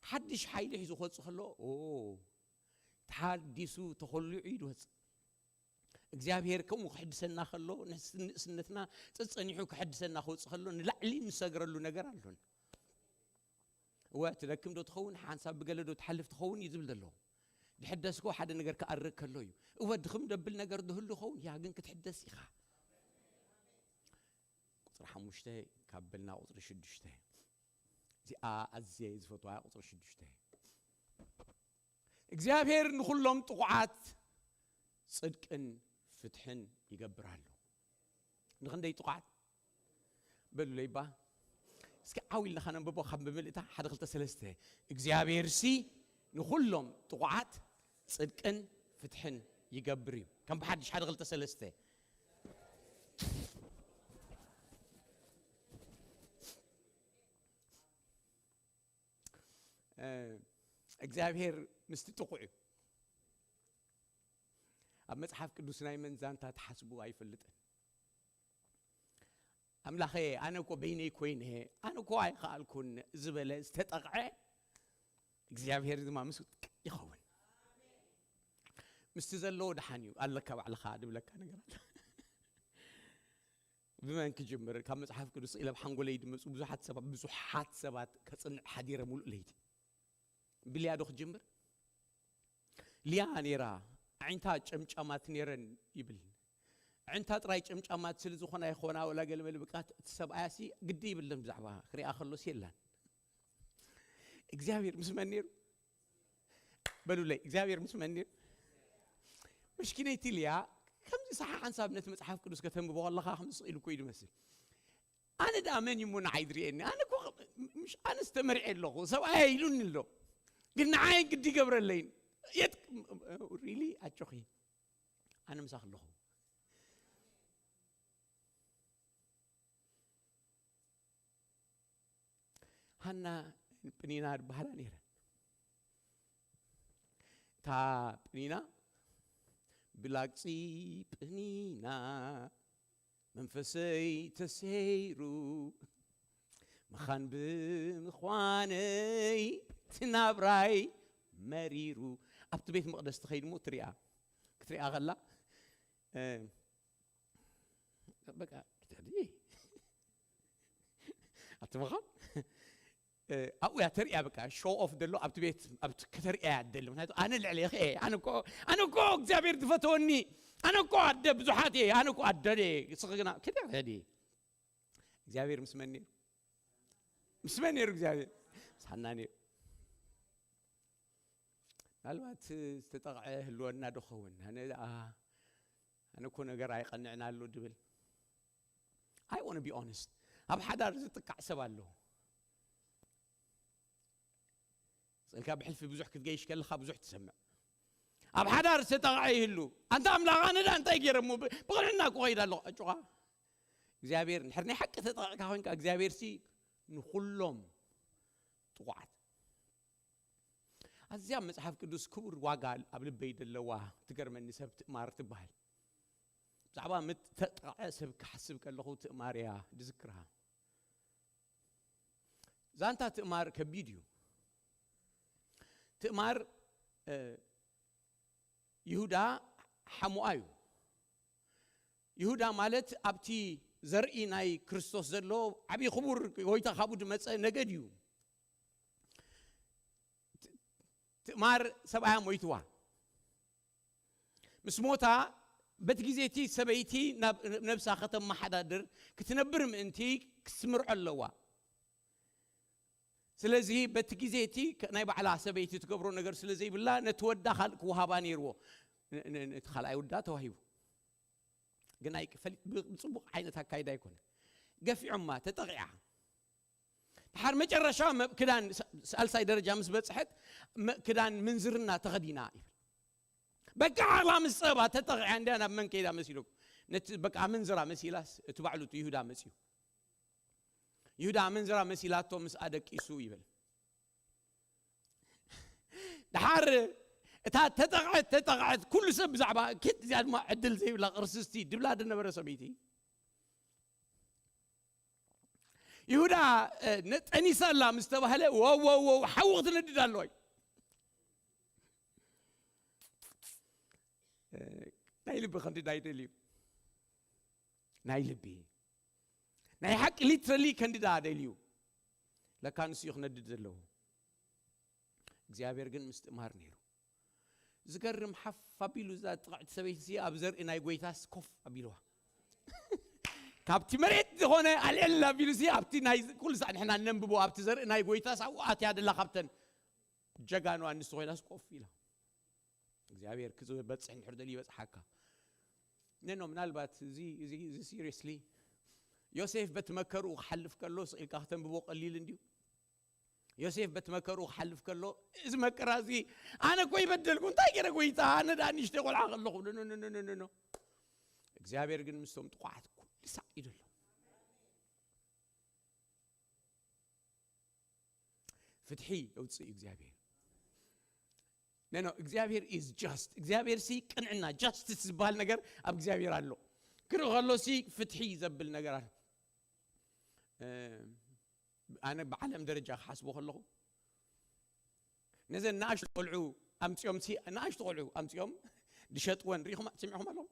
ሓድሽ ሓይሊ ሒዙ ክወፅእ ከሎ ኦ ተሓዲሱ ተኾሊዑ እዩ ዝወፅእ። እግዚኣብሔር ከምኡ ክሕድሰና ከሎ ንስ- ንእስነትና ፀፀኒሑ ክሕድሰና ክወፅእ ከሎ ንላዕሊ ንሰግረሉ ነገር ኣሎና። እወ ትደክም ዶ ትኸውን ሓንሳብ ብገለ ዶ ትሓልፍ ትኸውን እዩ ዝብል ዘሎ። ድሕደስኮ ሓደ ነገር ክኣርግ ከሎ እዩ። እወ ድኽም ደብል ነገር ዝህሉ ይኸውን እያ ግን ክትሕደስ ኢኻ። ቁፅሪ ሓሙሽተ ካብ በልና ቁፅሪ ሽዱሽተ እዚኣ ኣዝየ ዝፈትዋ ቁፅሪ ሽዱሽተ እግዚኣብሔር ንኹሎም ጥቑዓት ጽድቅን ፍትሕን ይገብር ኣሎ። ንኽንደይ ጥቑዓት በሉለይ ባ እስኪ ዓው ኢልና ከነንብቦ ካብ ብምልእታ ሓደ ክልተ ሰለስተ እግዚኣብሔር ሲ ንኹሎም ጥቑዓት ጽድቅን ፍትሕን ይገብር እዩ። ከም ብሓድሽ ሓደ ክልተ ሰለስተ እግዚኣብሔር ምስቲ ጥቑዕ እዩ። ኣብ መጽሓፍ ቅዱስ ናይ መን ዛንታ ተሓስቡ ኣይፈልጥን። ኣምላኸ ኣነ እኮ በይነይ ኮይነ ኣነ እኮ ኣይኸኣልኩን ዝበለ ዝተጠቕዐ እግዚኣብሔር ድማ ምስ ይኸውን። ምስቲ ዘለዎ ደሓን እዩ ኣለካ ባዕልኻ ድብለካ ነገር ኣሎ። ብመን ክጅምር ካብ መጽሓፍ ቅዱስ ኢለ ኣብ ሓንጎለይ ድመፁ ብዙሓት ሰባት ብዙሓት ሰባት ከፅንዕ ሓዲረ ሙሉእ ለይቲ ብልያ ዶ ክጅምር? ልያ ነይራ። ኣዒንታ ጨምጫማት ነይረን ይብል። ኣዒንታ ጥራይ ጨምጫማት ስለ ዝኾና ይኾና ወላ ገለ መለ ብቃት እቲ ሰብኣያሲ ግዲ ይብለን ብዛዕባ ክሪኣ ከሎስ የላን። እግዚኣብሔር ምስ መን ነይሩ? በሉለይ እግዚኣብሔር ምስ መን ነይሩ? መሽኪነይቲ ልያ ከምዚ ሰሓ ሓንሳብ ነቲ መጽሓፍ ቅዱስ ከተንብቦ ከለኻ ከምዚ ስቕ ኢሉ እኮ እዩ ዝመስል። ኣነ ደኣ መን እዩ እሞ ንዓይ ዝርእየኒ? ኣነ እኮ ምሽ ኣነስ ተመርዔ ኣለኹ ሰብኣየ ኢሉኒ ኣሎ። ግን ንዓይ ግዲ ይገብረለይን የት ሪሊ ኣጆኺ ኣነ ምሳኺ ኣለኹ። ሃና ጵኒና ዝበሃላ ነይረን። እታ ጵኒና ብላግፂ ጵኒና መንፈሰይ ተሰይሩ መኻን ብምዃነይ ትናብራይ መሪሩ ኣብቲ ቤት መቕደስ ትኸይድ ሞ ትሪኣ ክትሪኣ ከላ በቃ ኣቲ ምዃን ኣብኡ እያ ተርእያ። በቃ ሾው ኦፍ ደሎ ኣብቲ ቤት ኣብቲ ከተርእያ እያ ደሎ። ምክንያቱ ኣነ ልዕሊ እየ፣ ኣነ እኮ ኣነ እኮ እግዚኣብሔር ዝፈተወኒ፣ ኣነ እኮ ኣደ ብዙሓት እየ፣ ኣነ እኮ ኣደ እየ። ስኽ ግና ክደ ዲ እግዚኣብሔር ምስ መን ነይሩ? ምስ መን ነይሩ እግዚኣብሔር? ሳና ነይሩ። ምናልባት ዝተጠቕዐ ህልወና ዶ ኸውን? ኣነ ደኣ ኣነ እኮ ነገር ኣይቐንዕን ኣሎ ድብል። I want to be honest። ኣብ ሓዳር ዝጥቃዕ ሰብ ኣሎ። ስእልካ ብሕልፊ ብዙሕ ክትገይሽ ከለኻ ብዙሕ ትሰምዕ። ኣብ ሓዳር ዝተጠቕዐ ይህሉ። ኣንታ ኣምላኽ ኣነ ደኣ እንታይ ገይረ እሞ ብ- ብቕንዕና ክኸይድ ኣለኹ። ኣጩኻ እግዚኣብሔር እንድሕር ናይ ሓቂ ተጠቕዕካ ኮይንካ እግዚኣብሔር ሲ ንኹሎም ጥቑዓት። ኣዝያ መጽሓፍ ቅዱስ ክቡር ዋጋ ኣብ ልበይ ዘለዋ ትገርመኒ ሰብ ትእማር ትበሃል። ብዛዕባ ምተጠቕዐ ሰብ ክሓስብ ከለኹ ትእማር እያ ዝዝክርሃ። ዛንታ ትእማር ከቢድ እዩ። ትእማር ይሁዳ ሓሙኣ እዩ። ይሁዳ ማለት ኣብቲ ዘርኢ ናይ ክርስቶስ ዘሎ ዓብዪ ክቡር ጎይታ ካብኡ ዝመፀ ነገድ እዩ። ትእማር ሰብኣያ ሞይትዋ ምስ ሞታ በቲ ግዜ እቲ ሰበይቲ ናብ ነብሳ ከተመሓዳድር ክትነብር ምእንቲ ክትምርዖ ኣለዋ። ስለዚ በቲ ግዜ እቲ ናይ ባዕላ ሰበይቲ ትገብሮ ነገር ስለ ዘይብላ ነቲ ወዳ ካልእ ክወሃባ ነይርዎ። ነቲ ካልኣይ ወዳ ተዋሂቡ ግን ብፅቡቅ ዓይነት ኣካይዳ ኣይኮነ። ገፊዖማ ተጠቂዓ። ድሓር መጨረሻ ክዳን ሳልሳይ ደረጃ ምስ በፅሐት ክዳን ምንዝርና ተኸዲና ይብል። በቃ ዓቕላ ምስ ፀባ ተጠቂዓ እንዲያ ናብ መን ከይዳ መሲሉ ነቲ በቃ ምንዝራ መሲላስ እቲ ባዕሉ ይሁዳ መፅዩ። ይሁዳ ምንዝራ መሲላቶ ምስ ኣደቂሱ ይብል። ድሓር እታ ተጠቕዐት ተጠቕዐት ኩሉ ሰብ ብዛዕባ ኪድ እዚኣ ድማ ዕድል ዘይብላ ቅርስስቲ ድብላ ዝነበረ ሰበይቲ ይሁዳ ጠኒሳ ኣላ ምስ ተባህለ ወወወው ሓዊ ክትነድድ ኣለዋ። ናይ ልቢ ከንድዳ ይደልዩ ናይ ልቢ ናይ ሓቂ ሊትረሊ ከንድዳ ደልዩ ለካ ንሱ እዩ ክነድድ ዘለዎ። እግዚኣብሔር ግን ምስትእማር ነይሩ። ዝገርም ሓፍ ኣቢሉ እዛ ጥቕዕቲ ሰበይቲ ኣብ ዘርኢ ናይ ጎይታስ ኮፍ ኣቢልዋ። ካብቲ መሬት ዝኾነ ኣልዕል ኣቢሉ ሲ ኣብቲ ናይ ኩሉ ሳዕ ንሕና ነንብቦ ኣብቲ ዘርኢ ናይ ጎይታስ ኣብኡ ኣትያ ደላ ካብተን ጀጋኑ ኣንስቲ ኮይናስ ኮፍ ኢላ። እግዚኣብሔር ክበፅሕ እንድሕር ደልዩ ይበፅሓካ። ነኖ ምናልባት እዚ እዚ እዚ ሲሪየስሊ ዮሴፍ በቲ መከርኡ ክሓልፍ ከሎ ስኢልካ ክተንብቦ ቀሊል እንድዩ። ዮሴፍ በቲ መከርኡ ክሓልፍ ከሎ እዚ መከራ እዚ ኣነ እኮ ይበደልኩ እንታይ ገይረ ጎይታ ኣነ ዳ ንሽተ ቆልዓ ከለኹ ኖ እግዚኣብሔር ግን ምስቶም ጥቋዓት ኩሉ ሳዕ እዩ ዘሎ። ፍትሒ የውፅእ እዩ እግዚኣብሔር። ነኖ እግዚኣብሔር ኢዝ ጃስት። እግዚኣብሔር ሲ ቅንዕና ጃስቲስ ዝበሃል ነገር ኣብ እግዚኣብሔር ኣሎ። ክርኢ ከሎ ሲ ፍትሒ ዘብል ነገር ኣሎ። ኣነ ብዓለም ደረጃ ክሓስቦ ከለኹ ነዘን ንኣሽቱ ቆልዑ ኣምፅኦም ሲ ንኣሽቱ ቆልዑ ኣምፅኦም ድሸጥወን ሪኹም ሰሚዕኹም ኣለኹም።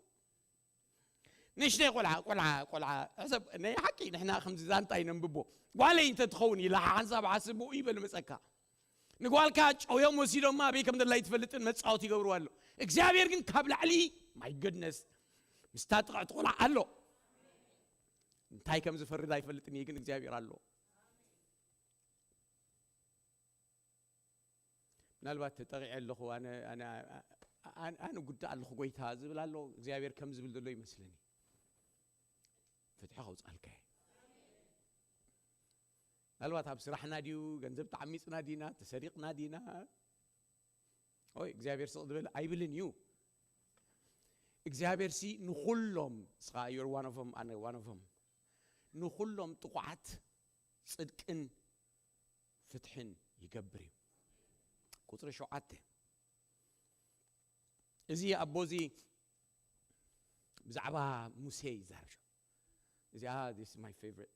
ንእሽተይ ቆልዓ ቆልዓ ቆልዓ ሕሰብ ናይ ሓቂ ንሕና ከምዚ ዛንታ ይነንብቦ ጓለይ እንተትኸውን ኢላ ሓንሳብ ሓስቡ ይበል መፀካ። ንጓልካ ጨውዮም ወሲዶማ ኣበይ ከም ዘላ ይትፈልጥን መፃወት ይገብርዋ ኣሎ። እግዚኣብሔር ግን ካብ ላዕሊ ማይ ገድነስ ምስታ ጥቕዕቲ ቆልዓ ኣሎ። እንታይ ከም ዝፈርድ ኣይፈልጥን እየ ግን እግዚኣብሔር ኣሎ። ምናልባት ተጠቂዐ ኣለኹ ኣነ ጉዳእ ኣለኹ ጎይታ ዝብል ኣሎ እግዚኣብሔር ከም ዝብል ዘሎ ይመስለኒ። ፍትሒ ከውፃልካ እየ። ምናልባት ኣብ ስራሕና ድዩ ገንዘብ ተዓሚፅና ዲና ተሰሪቕና ዲና ኦይ እግዚኣብሔር ስቕ ዝበለ ኣይብልን እዩ። እግዚኣብሔር ሲ ንኩሎም እስኻ you're one of them ኣነ one of them ንኩሎም ጥቁዓት ፅድቅን ፍትሕን ይገብር እዩ። ቁፅሪ ሸውዓተ እዚ ኣቦ እዚ ብዛዕባ ሙሴ ይዛረብ። እዚኣ this is my favorite።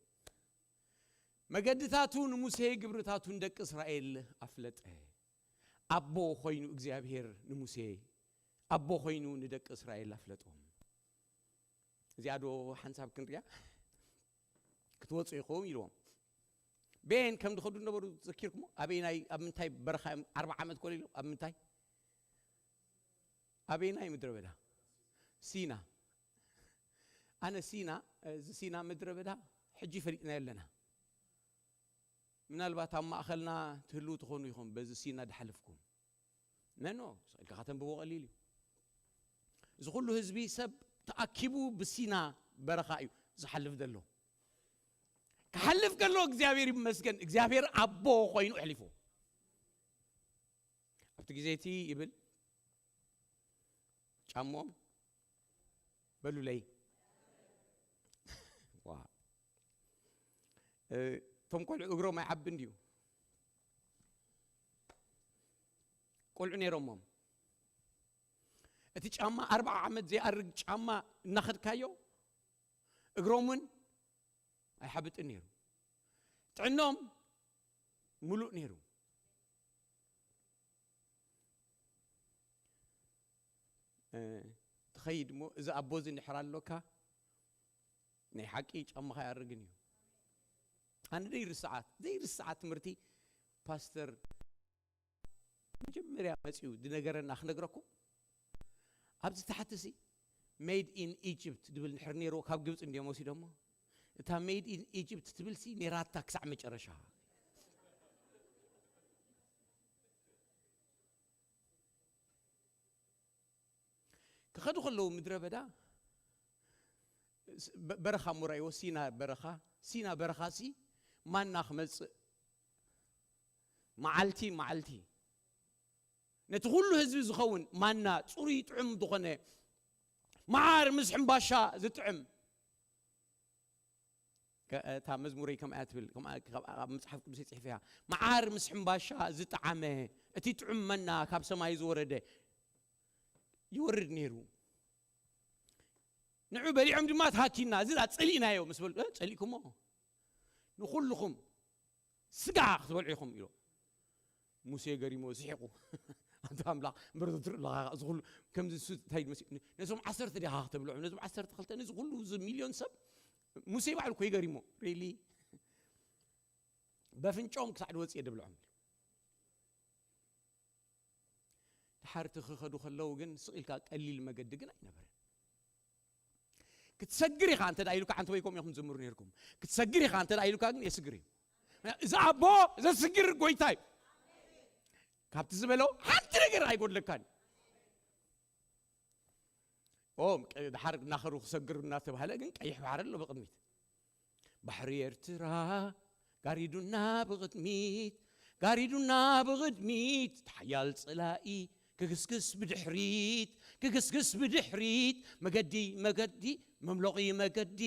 መገድታቱ ንሙሴ ግብርታቱ ንደቂ እስራኤል ኣፍለጠ። ኣቦ ኮይኑ እግዚኣብሔር ንሙሴ ኣቦ ኮይኑ ንደቂ እስራኤል ኣፍለጦም። እዚኣ ዶ ሓንሳብ ክንሪያ ክትወፁ ኢኹም ኢልዎም። ቤን ከም ዝኸዱ ነበሩ ዘኪርኩሞ? ኣበይናይ፣ ኣብ ምንታይ በረኻ እዮም ኣርባዓ ዓመት ኮሊሎም? ኣብ ምንታይ? ኣበይናይ ምድረ በዳ? ሲና። ኣነ ሲና፣ እዚ ሲና ምድረ በዳ ሕጂ ፈሊጥናዮ ኣለና። ምናልባት ኣብ ማእኸልና ትህልው ትኾኑ ኢኹም፣ በዚ ሲና ድሓልፍኩም። ነኖ፣ ኢልካ ከተንብቦ ቀሊል እዩ። እዚ ኩሉ ህዝቢ ሰብ ተኣኪቡ ብሲና በረኻ እዩ ዝሓልፍ ዘሎ። ክሓልፍ ከሎ እግዚኣብሔር ይመስገን፣ እግዚኣብሔር ኣቦ ኮይኑ ኣሕሊፉ። ኣብቲ ግዜ እቲ ይብል ጫሞም በሉለይ። ዋ። እ፣ እቶም ቆልዑ እግሮም ኣይዓብን ድዩ? ቆልዑ ነይሮሞም። እቲ ጫማ ኣርባዓ ዓመት ዘይኣርግ ጫማ እናኸድካዮ እግሮም እውን ኣይሓብጥን ነይሩ። ጥዕኖም ምሉእ ነይሩ። እ፣ ትኸይድ እሞ እዚ ኣቦ እዚ እንድሕር ኣሎካ ናይ ሓቂ ጫማኻ ኣይኣርግን እዩ። ኣነ ዘይርስዓ፣ ዘይርስዓ ትምህርቲ ፓስተር መጀመርያ መጺኡ ዝነገረና ክነግረኩም። ኣብዚ ታሕቲ ሲ ሜድ ኢን ኢጅፕት ድብል እንድሕር ነይርዎ ካብ ግብጺ እንድዮም ወሲዶሞ። እታ ሜድ ኢን ኢጅፕት ትብል ሲ ነይራታ ክሳዕ መጨረሻ። ክኸዱ ከለዉ ምድረ በዳ ስ-፣ በ-፣ በረኻ እሞ ራእይዎ፣ ሲና በረኻ፣ ሲና በረኻ ሲ ማና ክመጽእ መዓልቲ መዓልቲ ነቲ ኩሉ ህዝቢ ዝኸውን ማና ጽሩይ ጥዑም ዝኾነ መዓር ምስ ሕምባሻ ዝጥዕም። ከ-፣ እታ መዝሙረይ ከምኣ ትብል፣ ከምኣ ካብ፣ ኣብ መጽሓፍ ቅዱስ ጽሒፈያ። መዓር ምስ ሕምባሻ ዝጠዓመ እቲ ጥዑም መና ካብ ሰማይ ዝወረደ ይወርድ ነይሩ። ንዑ በሊዖም ድማ ተሃኪና፣ እዚ ጸሊእናዮ ምስ በሉ፣ "እ፣ ጸሊእኩሞ? ንኹልኹም ስጋ ክትበልዑ ኢኹም" ኢሎ። ሙሴ ገሪሞ ስሒቑ። "ኣንታ ኣምላኽ፣ እምበር ትርኢ ኣለኻ፣ እዚ ኩሉ ከምዚ ንሱ እንታይ ይመስል? ነዞም ዓሰርተ ዲኻ ክተብልዖም? ነዞም ዓሰርተ ክልተ፣ ነዚ ኩሉ፣ እዚ ሚልዮን ሰብ?" ሙሴ ባዕሉ እኮ እዩ ገሪሞ። "ሪሊ? በፍንጮም ክሳዕ ድወጽእ እየ ደብልዖም" ኢሉ። ድሓር እቲ ክኸዱ ከለዉ ግን ስቕ ኢልካ ቀሊል መገዲ ግን ኣይነበረን። "ክትሰግር ኢኻ" እንተ ደኣ ኢሉካ፣ ሓንቲ ወይ ከምኡ ኢኹም ትዝምሩ ነይርኩም። "ክትሰግር ኢኻ" እንተ ደኣ ኢሉካ ግን የስግር እዩ። እዚ ኣቦ ዘስግር ጎይታ እዩ። ካብቲ ዝበሎ ሓንቲ ነገር ኣይጎድለካን። ኦ፣ ቀ-፣ ድሓር እናኸዱ ክሰግር እናተባህለ ግን ቀይሕ ባሕሪ ኣሎ ብቕድሚት። "ባሕሪ ኤርትራ ጋሪዱና ብቕድሚት፣ ጋሪዱና ብቕድሚት፣ እቲ ሓያል ጸላኢ ክግስግስ ብድሕሪት፣ ክግስግስ ብድሕሪት፣ መገዲ፣ መገዲ፣ መምለቒ መገዲ፣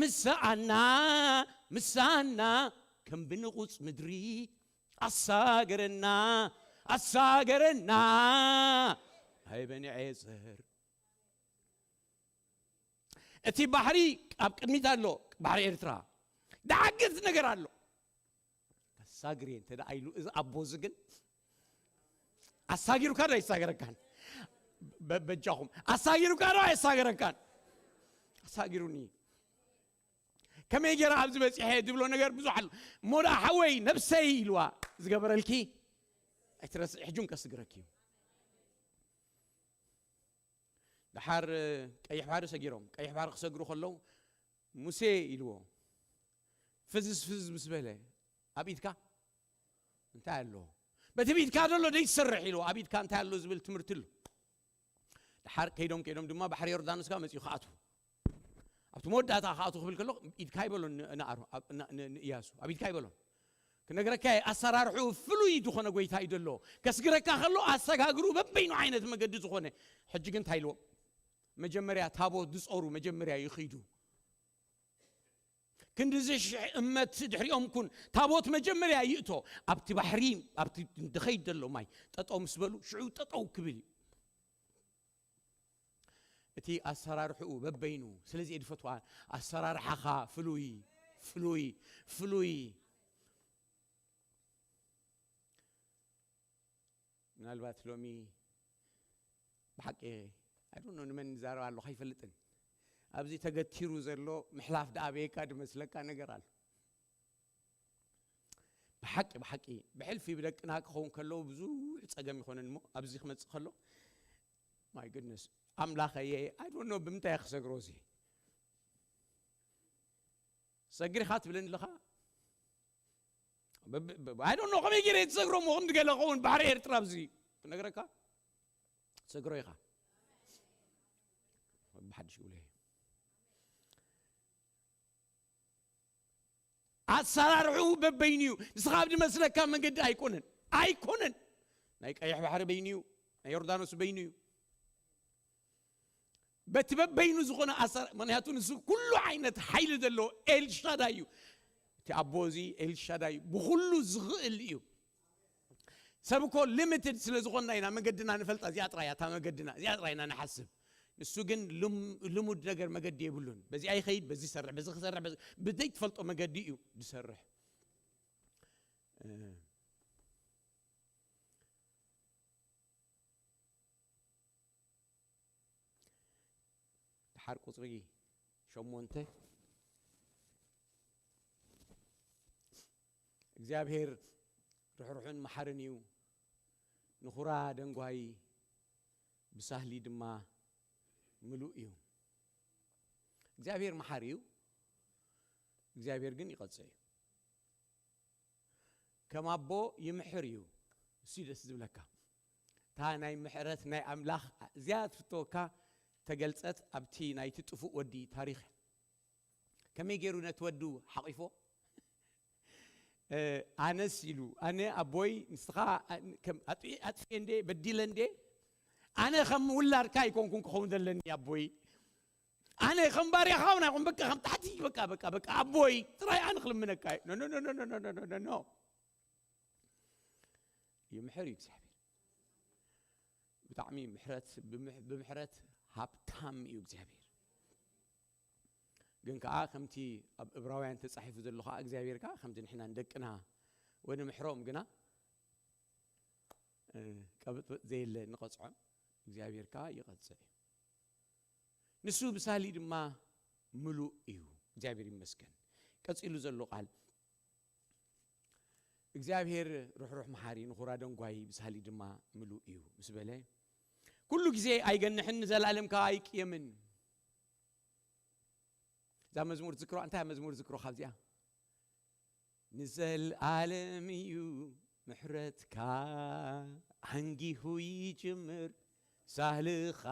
ምሳኣና፣ ምሳና፣ ከም ብንቑጽ ምድሪ፣ ኣሳገረና፣ ኣሳገረና፣ ኣይበንዔዘር." እቲ ባሕሪ ኣብ ቅድሚት ኣሎ፣ ባሕሪ ኤርትራ። ድሓር ግን ነገር ኣሎ። "ከሳግር እየ" እንተ ደኣ ኢሉ፣ እዚ ኣቦ እዚ ግን ኣሳጊሩካ ዶ ኣይሳገረካን? በ-፣ በጃኹም፣ ኣሳጊሩካ ዶ ኣይሳገረካን? ኣሳጊሩኒ። "ከመይ ገይረ ኣብዚ በጺሐ?" ዝብሎ ነገር ብዙሕ ኣሎ። እሞ ደኣ "ሓወይ፣ ነብሰይ" ኢልዋ፣ "ዝገበረልኪ ኣይትረስዒ፣ ሕጂ እውን ከስግረኪ እዩ." ድሓር ቀይሕ ባሕሪ ሰጊሮም፣ ቀይሕ ባሕሪ ክሰግሩ ከለዉ፣ "ሙሴ" ኢልዎ፣ ፍዝዝ ፍዝዝ ምስ በለ፣ "ኣብ ኢድካ እንታይ ኣሎ? በቲ ብኢድካ ዘሎ ደይትሰርሕ?" ኢልዎ፣ "ኣብ ኢድካ እንታይ ኣሎ?" ዝብል ትምህርቲ ኣሎ። ድሓር ከይዶም ከይዶም ድማ ባሕሪ ዮርዳኖስ ጋር መጺኡ ክኣትዉ። ኣብቲ መወዳእታ ክኣትዉ ክብል ከሎ፣ "ኢድካ" ይበሎ ን-፣ ንኣሮ-፣ ኣብ-፣ ን-፣ ን-፣ ንእያሱ፣ "ኣብ ኢድካ" ይበሎ። ክነግረካ እየ፣ ኣሰራርሕኡ ፍሉይ ዝኾነ ጎይታ እዩ ዘሎ። ከስግረካ ከሎ ኣሰጋግሩ በበይኑ ዓይነት መገዲ ዝኾነ። ሕጂ ግን እንታይ ኢልዎም? መጀመርያ ታቦት ዝጾሩ መጀመርያ ይኺዱ። ክንድዚ ሽሕ እመት ድሕሪኦም ኩን። ታቦት መጀመርያ ይእቶ። ኣብቲ ባሕሪ፣ ኣብቲ ድኸይድ ዘሎ ማይ ጠጠው ምስ በሉ፣ ሽዑ ጠጠው ክብል እዩ። እቲ ኣሰራርሕኡ በበይኑ፣ ስለዚ እየ ዝፈትዋ። ኣሰራርሓኻ ፍሉይ፣ ፍሉይ፣ ፍሉይ። ምናልባት ሎሚ ብሓቂ፣ I don't know፣ ንመን ዝዛረብ ኣለኹ ኣይፈልጥን። ኣብዚ ተገቲሩ ዘሎ ምሕላፍ ደኣ በየካ ዝመስለካ ነገር ኣሎ። ብሓቂ ብሓቂ ብሕልፊ ብደቅና ክኸውን ከለዉ ብዙሕ ጸገም ይኾነን እሞ ኣብዚ ክመጽእ ከሎ my goodness ኣምላኸየ I don't know ብምንታይ ክሰግሮ እዚ ሰግሪኻ ትብለኒ ኣለኻ I don't know ከመይ ገይረ ትሰግሮ እሞ ክንዲ ገለ ኸውን ባሕሪ ኤርትራ ኣብዚ ክነግረካ ትሰግሮ ኢኻ ብሓድሽ ውለ ኣሰራርሑ በበይኑ እዩ ንስኻ ኣብ ዝመስለካ መንገዲ ኣይኮነን ኣይኮነን ናይ ቀይሕ ባሕሪ በይኑ እዩ ናይ ዮርዳኖስ በይኑ እዩ በቲ በበይኑ ዝኾነ ኣሰራ ምክንያቱ ንሱ ኩሉ ዓይነት ሓይሊ ዘለዎ ኤልሻዳይ እዩ እቲ ኣቦ እዚ ኤልሻዳይ እዩ ብኩሉ ዝኽእል እዩ ሰብ እኮ limited ስለ ዝኾንና ኢና መገድና ንፈልጣ እዚኣ ጥራይ እታ መገድና እዚኣ ጥራይ ኢና ንሓስብ ንሱ ግን ልሙድ ነገር መገዲ የብሉን በዚኣ ይኸይድ በዚ ይሰርሕ በዚ ክሰርሕ ብዘይትፈልጦ መገዲ እዩ ዝሰርሕ ድሓር ቁፅሪ ሸሞንተ እግዚኣብሔር ርሕሩሕን መሓርን እዩ ንኹራ ደንጓይ ብሳህሊ ድማ ምሉእ እዩ እግዚኣብሔር መሓር እዩ እግዚኣብሔር ግን ይቐጽዕ እዩ ከም ኣቦ ይምሕር እዩ እሱ ደስ ዝብለካ እታ ናይ ምሕረት ናይ ኣምላኽ እዚኣ ትፍተወካ ተገልጸት ኣብቲ ናይቲ ጥፉእ ወዲ ታሪኽ ከመይ ገይሩ ነቲ ወዱ ሓቂፎ ኣነስ ኢሉ ኣነ ኣቦይ ንስኻ ኣጥፊ እንዴ በዲለ እንዴ ኣነ ከም ውላድካ ኣይኮንኩን ክኸውን ዘለኒ ኣቦይ ኣነ ከም ባርያኻ እውን ኣይኮን በቃ ከም ታሕቲ በቃ በቃ በቃ ኣቦይ ጥራይ ኣነ ክልምነካ ኖ ይምሕር እዩ እግዚኣብሔር ብጣዕሚ ምሕረት ብምሕረት ሃብታም እዩ እግዚኣብሔር ግን ከዓ ከምቲ ኣብ እብራውያን ተፃሒፉ ዘሎ ከዓ እግዚኣብሔር ከዓ ከምቲ ንሕና ንደቅና ወንምሕሮም ግና ቀብጥብጥ ዘየለ ንቐፅዖም እግዚኣብሔር ከዓ ይቐፅዕ እዩ ንሱ ብሳሊ ድማ ምሉእ እዩ እግዚኣብሔር ይመስገን ቀፂሉ ዘሎ ቃል እግዚኣብሔር ርሕሩሕ መሓሪ ንኹራ ደንጓይ ብሳሊ ድማ ምሉእ እዩ ምስ በለ ኩሉ ግዜ ኣይገንሕን ንዘላለም ከዓ ኣይቅየምን እዛ መዝሙር ዝክሮ እንታይ መዝሙር ዝክሮ ካብዚኣ ንዘልኣለም እዩ ምሕረትካ ኣንጊሁ ይጅምር ሳህልኻ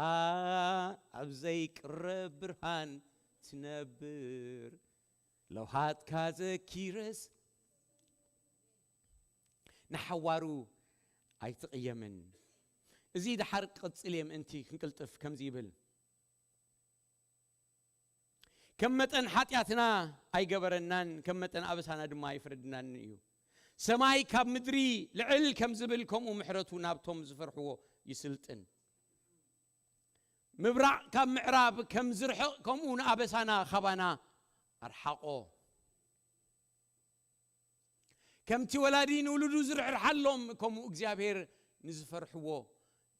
ኣብ ዘይቅረብ ብርሃን ትነብር ለውሃትካ ዘኪረስ ንሓዋሩ ኣይትቕየምን እዚ ድሓር ክቕጽል እየ ምእንቲ ክንቅልጥፍ ከምዚ ይብል ከም መጠን ሓጢኣትና ኣይገበረናን ከም መጠን ኣበሳና ድማ ኣይፍረድናን እዩ ሰማይ ካብ ምድሪ ልዕል ከም ዝብል ከምኡ ምሕረቱ ናብቶም ዝፈርሕዎ ይስልጥን ምብራቕ ካብ ምዕራብ ከም ዝርሕቕ ከምኡ ንኣበሳና ካባና ኣርሓቆ ከምቲ ወላዲ ንውሉዱ ዝርሕርሓሎም ከምኡ እግዚኣብሔር ንዝፈርሕዎ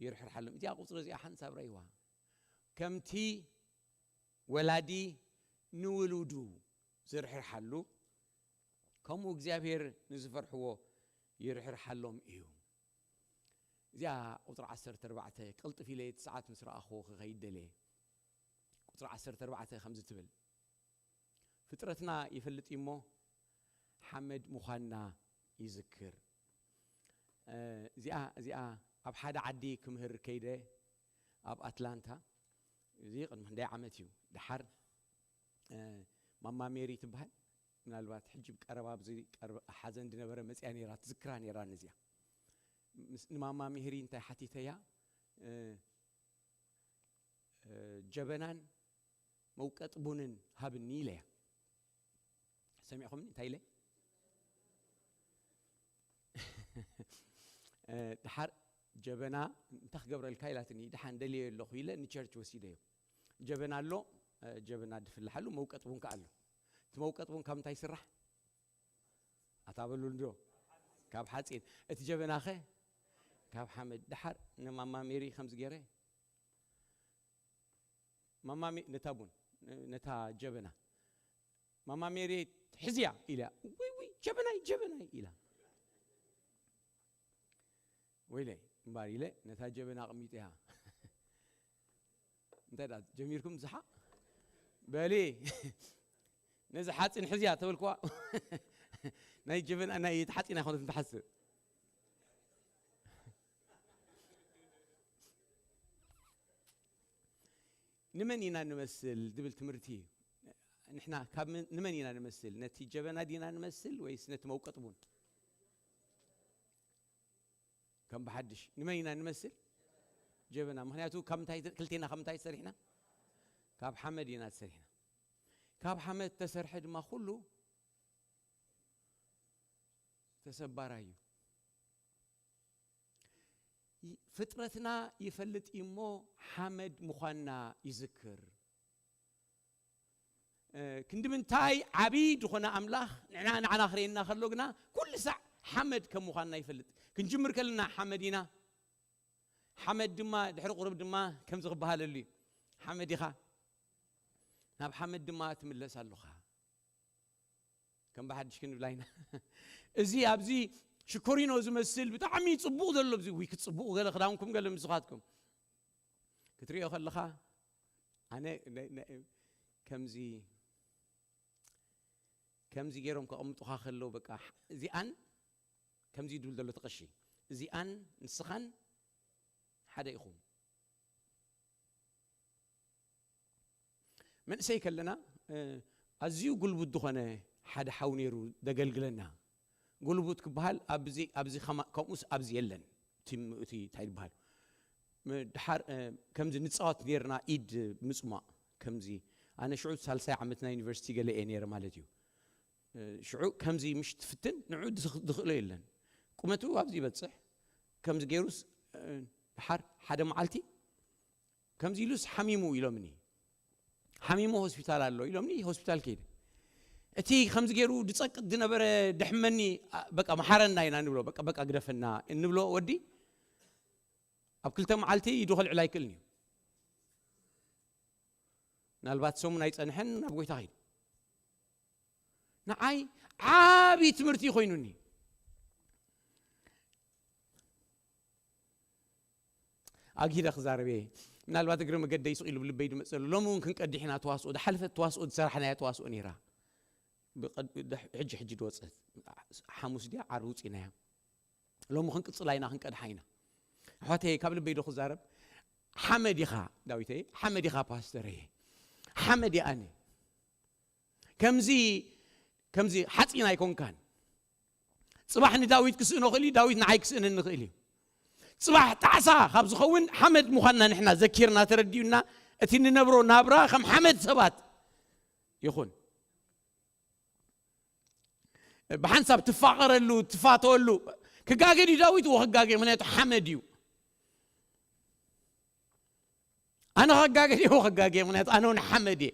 ይርሕርሓሎም እዚኣ ቁፅሪ እዚኣ ሓንሳብ ረይዋ ከምቲ ወላዲ ንውሉዱ ዝርሕርሓሉ ከምኡ እግዚኣብሔር ንዝፈርሕዎ ይርሕርሓሎም እዩ እዚኣ ቁፅሪ ዓሰርተ ኣርባዕተ ቅልጥፍ ኢለ እቲ ሰዓት ምስ ረኣኽዎ ክኸይድ ደልየ ቁፅሪ ዓሰርተ ኣርባዕተ ከምዚ ትብል ፍጥረትና ይፈልጥ እዩ እሞ ሓመድ ምዃንና ይዝክር እዚኣ እዚኣ ኣብ ሓደ ዓዲ ክምህር ከይደ ኣብ ኣትላንታ እዚ ቅድሚ ክንደይ ዓመት እዩ ድሓር ማማ ሜሪ ትበሃል ምናልባት ሕጂ ቀረባ ኣብዚ ሓዘን ዝነበረ መፅያ ነራ ትዝክራ ነራ ነዚኣ ንማማ ሜሪ እንታይ ሓቲተያ ጀበናን መውቀጥ ቡንን ሃብኒ ኢለያ ሰሚዕኹምኒ እንታይ ኢለ ድሓር ጀበና እንታይ ክገብረልካ ኢላትኒ ድሓን ደልየ ኣለኹ ኢለ ንቸርች ወሲደዮ ጀበና ኣሎ ጀበና ድፍልሓሉ መውቀጥ ቡን ከኣ ኣሎ እቲ መውቀጥ ቡን ካብ እንታይ ይስራሕ ኣታበሉ እንዶ ካብ ሓፂን እቲ ጀበናኸ ካብ ሓመድ ድሓር ንማማ ሜሪ ከምዚ ገይረ ማማ ነታ ቡን ነታ ጀበና ማማ ሜሪ ሕዝያ ኢላ ውይ ውይ ጀበናይ ጀበናይ ኢላ ወይለይ እምባር ኢለ ነታ ጀበና ኣቕሚጠያ። እንታይ ደኣ ጀሚርኩም ዝሓ በሊ። ነዚ ሓፂን ሕዝያ ተበልኩዋ። ናይ ጀበና ናይ ሓፂን ኣይኮነትን ትሓስብ። ንመን ኢና ንመስል ዝብል ትምህርቲ እዩ። ንሕና ካብ ምን- ንመን ኢና ንመስል? ነቲ ጀበና ዲና ንመስል ወይስ ነቲ መውቀጥ ቡን? ከም ብሓድሽ ንመን ኢና ንመስል? ጀበና። ምክንያቱ ካብ ምንታይ፣ ክልቴና ካብ ምንታይ ተሰሪሕና? ካብ ሓመድ ኢና ተሰሪሕና። ካብ ሓመድ ተሰርሐ ድማ ኩሉ ተሰባራይ እዩ። ይ- ፍጥረትና ይፈልጥ እዩ እሞ ሓመድ ምዃንና ይዝክር። እ፣ ክንዲ ምንታይ ዓብዪ ዝኾነ ኣምላኽ ንዕና ንዓና ክርእየና ከሎ ግና ኩሉ ሳዕ ሓመድ ከም ምዃንና ይፈልጥ። ክንጅምር ከለና ሓመድ ኢና። ሓመድ ድማ ድሕሪ ቁሩብ ድማ ከምዚ ክበሃለሉ እዩ። ሓመድ ኢኻ፣ ናብ ሓመድ ድማ ትምለስ ኣለኻ። ከም ብሓድሽ ክንብላ ኢና። እዚ ኣብዚ ሽኮሪኖ ዝመስል ብጣዕሚ ጽቡቕ ዘሎ፣ እዚ ውይ ክጽቡቕ ገለ ክዳውንኩም ገለ ምስኻትኩም ክትሪኦ ከለኻ፣ ኣነ ነ- ነ- ከምዚ ከምዚ ገይሮም ከቐምጡኻ ከለዉ፣ በቃ እዚኣን ከምዚ ድብል ዘሎ ተቐሺ፣ እዚኣን ንስኻን ሓደ ኢኹም። መንእሰይ ከለና፣ እ፣ ኣዝዩ ጉልቡት ዝኾነ ሓደ ሓው ነይሩ ደገልግለና። ጉልቡት ክበሃል ኣብዚ፣ ኣብዚ ከማ-፣ ከምኡስ ኣብዚ የለን። እቲ ም-፣ እቲ እንታይ ይበሃል? ም-፣ ድሓር፣ እ፣ ከምዚ ንጻወት ነይርና፣ ኢድ ምጽሟቕ። ከምዚ ኣነ ሽዑ ሳልሳይ ዓመት ናይ ዩኒቨርሲቲ ገለ እየ ነይረ ማለት እዩ። እ፣ ሽዑ ከምዚ ምሽ ትፍትን ንዑ ዝኽ-፣ ዝኽእሎ የለን። ቁመቱ ኣብዚ ይበጽሕ። ከምዚ ገይሩስ፣ እ፣ ድሓር ሓደ መዓልቲ ከምዚ ኢሉስ ሓሚሙ ኢሎምኒ። ሓሚሙ ሆስፒታል ኣሎ ኢሎምኒ፣ ሆስፒታል ከይደ። እቲ ከምዚ ገይሩ ዝጸቅጥ ዝነበረ ድሕመኒ፣ ኣ፣ በቃ መሓረና ኢና ንብሎ፣ በቃ፣ በቃ ግደፈና እንብሎ ወዲ ኣብ ክልተ መዓልቲ ኢዱ ከልዕል ኣይክእልን እዩ። ምናልባት ሰሙን ኣይጸንሐን ናብ ጎይታ ከይዱ። ንዓይ ዓቢ ትምህርቲ እዩ ኮይኑኒ። ኣግሂደ ክዛረብ እየ። ምናልባት እግረ መገደይ ስቕ ኢሉ ብልበይ ድመጽእ ዘሎ። ሎሚ እውን ክንቀድሕ ኢና ተዋስኦ። ዝሓለፈት ተዋስኦ ዝሰራሕናያ ተዋስኦ ነይራ። ብቐድ-፣ ድሕ-፣ ሕጂ ሕጂ ድወጸት። ሓሙስ ድያ ዓርቢ ውጺእናያ። ሎሚ ክንቅጽላ ኢና፣ ክንቀድሓ ኢና። ኣሕዋተይ፣ ካብ ልበይ ዶ ክዛረብ? ሓመድ ኢኻ ዳዊተይ፣ ሓመድ ኢኻ ፓስተረይ። ሓመድ እየ ኣነ። ከምዚ፣ ከምዚ ሓፂን ኣይኮንካን። ፅባሕ ንዳዊት ክስእኖ ክእል እዩ፣ ዳዊት ንዓይ ክስእነኒ ክእል እዩ። ፅባሕ ጣዕሳ ካብ ዝኸውን ሓመድ ምዃንና ንሕና ዘኪርና ተረዲኡና፣ እቲ ንነብሮ ናብራ ከም ሓመድ ሰባት ይኹን። ብሓንሳብ ትፋቐረሉ፣ ትፋተወሉ። ክጋገ ድዩ ዳዊት? እዎ ክጋገ፣ ምክንያቱ ሓመድ እዩ። ኣነ ክጋገ ድየ? እዎ ክጋገ፣ ምክንያቱ ኣነ እውን ሓመድ እየ።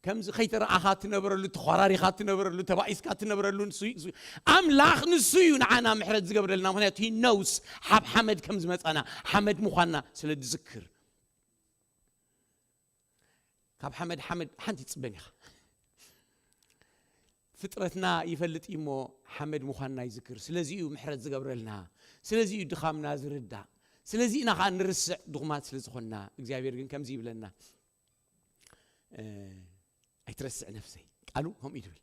ከምዚ ከይተረኣኻ ትነበረሉ፣ ተኾራሪኻ ትነበረሉ፣ ተባኢስካ ትነበረሉ ንሱ እዩ፣ ንሱ እዩ። ኣምላኽ ንሱ እዩ ንዓና ምሕረት ዝገብረልና፣ ምክንያቱ he knows ካብ ሓመድ ከም ዝመጻና፣ ሓመድ ምዃንና ስለ ዝዝክር። ካብ ሓመድ ሓመድ ሓንቲ ትጽበን ኢኻ። ፍጥረትና ይፈልጥ እዩ እሞ ሓመድ ምዃንና ይዝክር። ስለዚ እዩ ምሕረት ዝገብረልና። ስለዚ እዩ ድኻምና ዝርዳእ። ስለዚ ኢና ኸዓ ንርስዕ ድኹማት ስለ ዝኾንና። እግዚኣብሔር ግን ከምዚ ይብለና፣ እ፣ "ኣይትረስዕ ነፍሰይ." ቃሉ ከምኡ እዩ ትብል።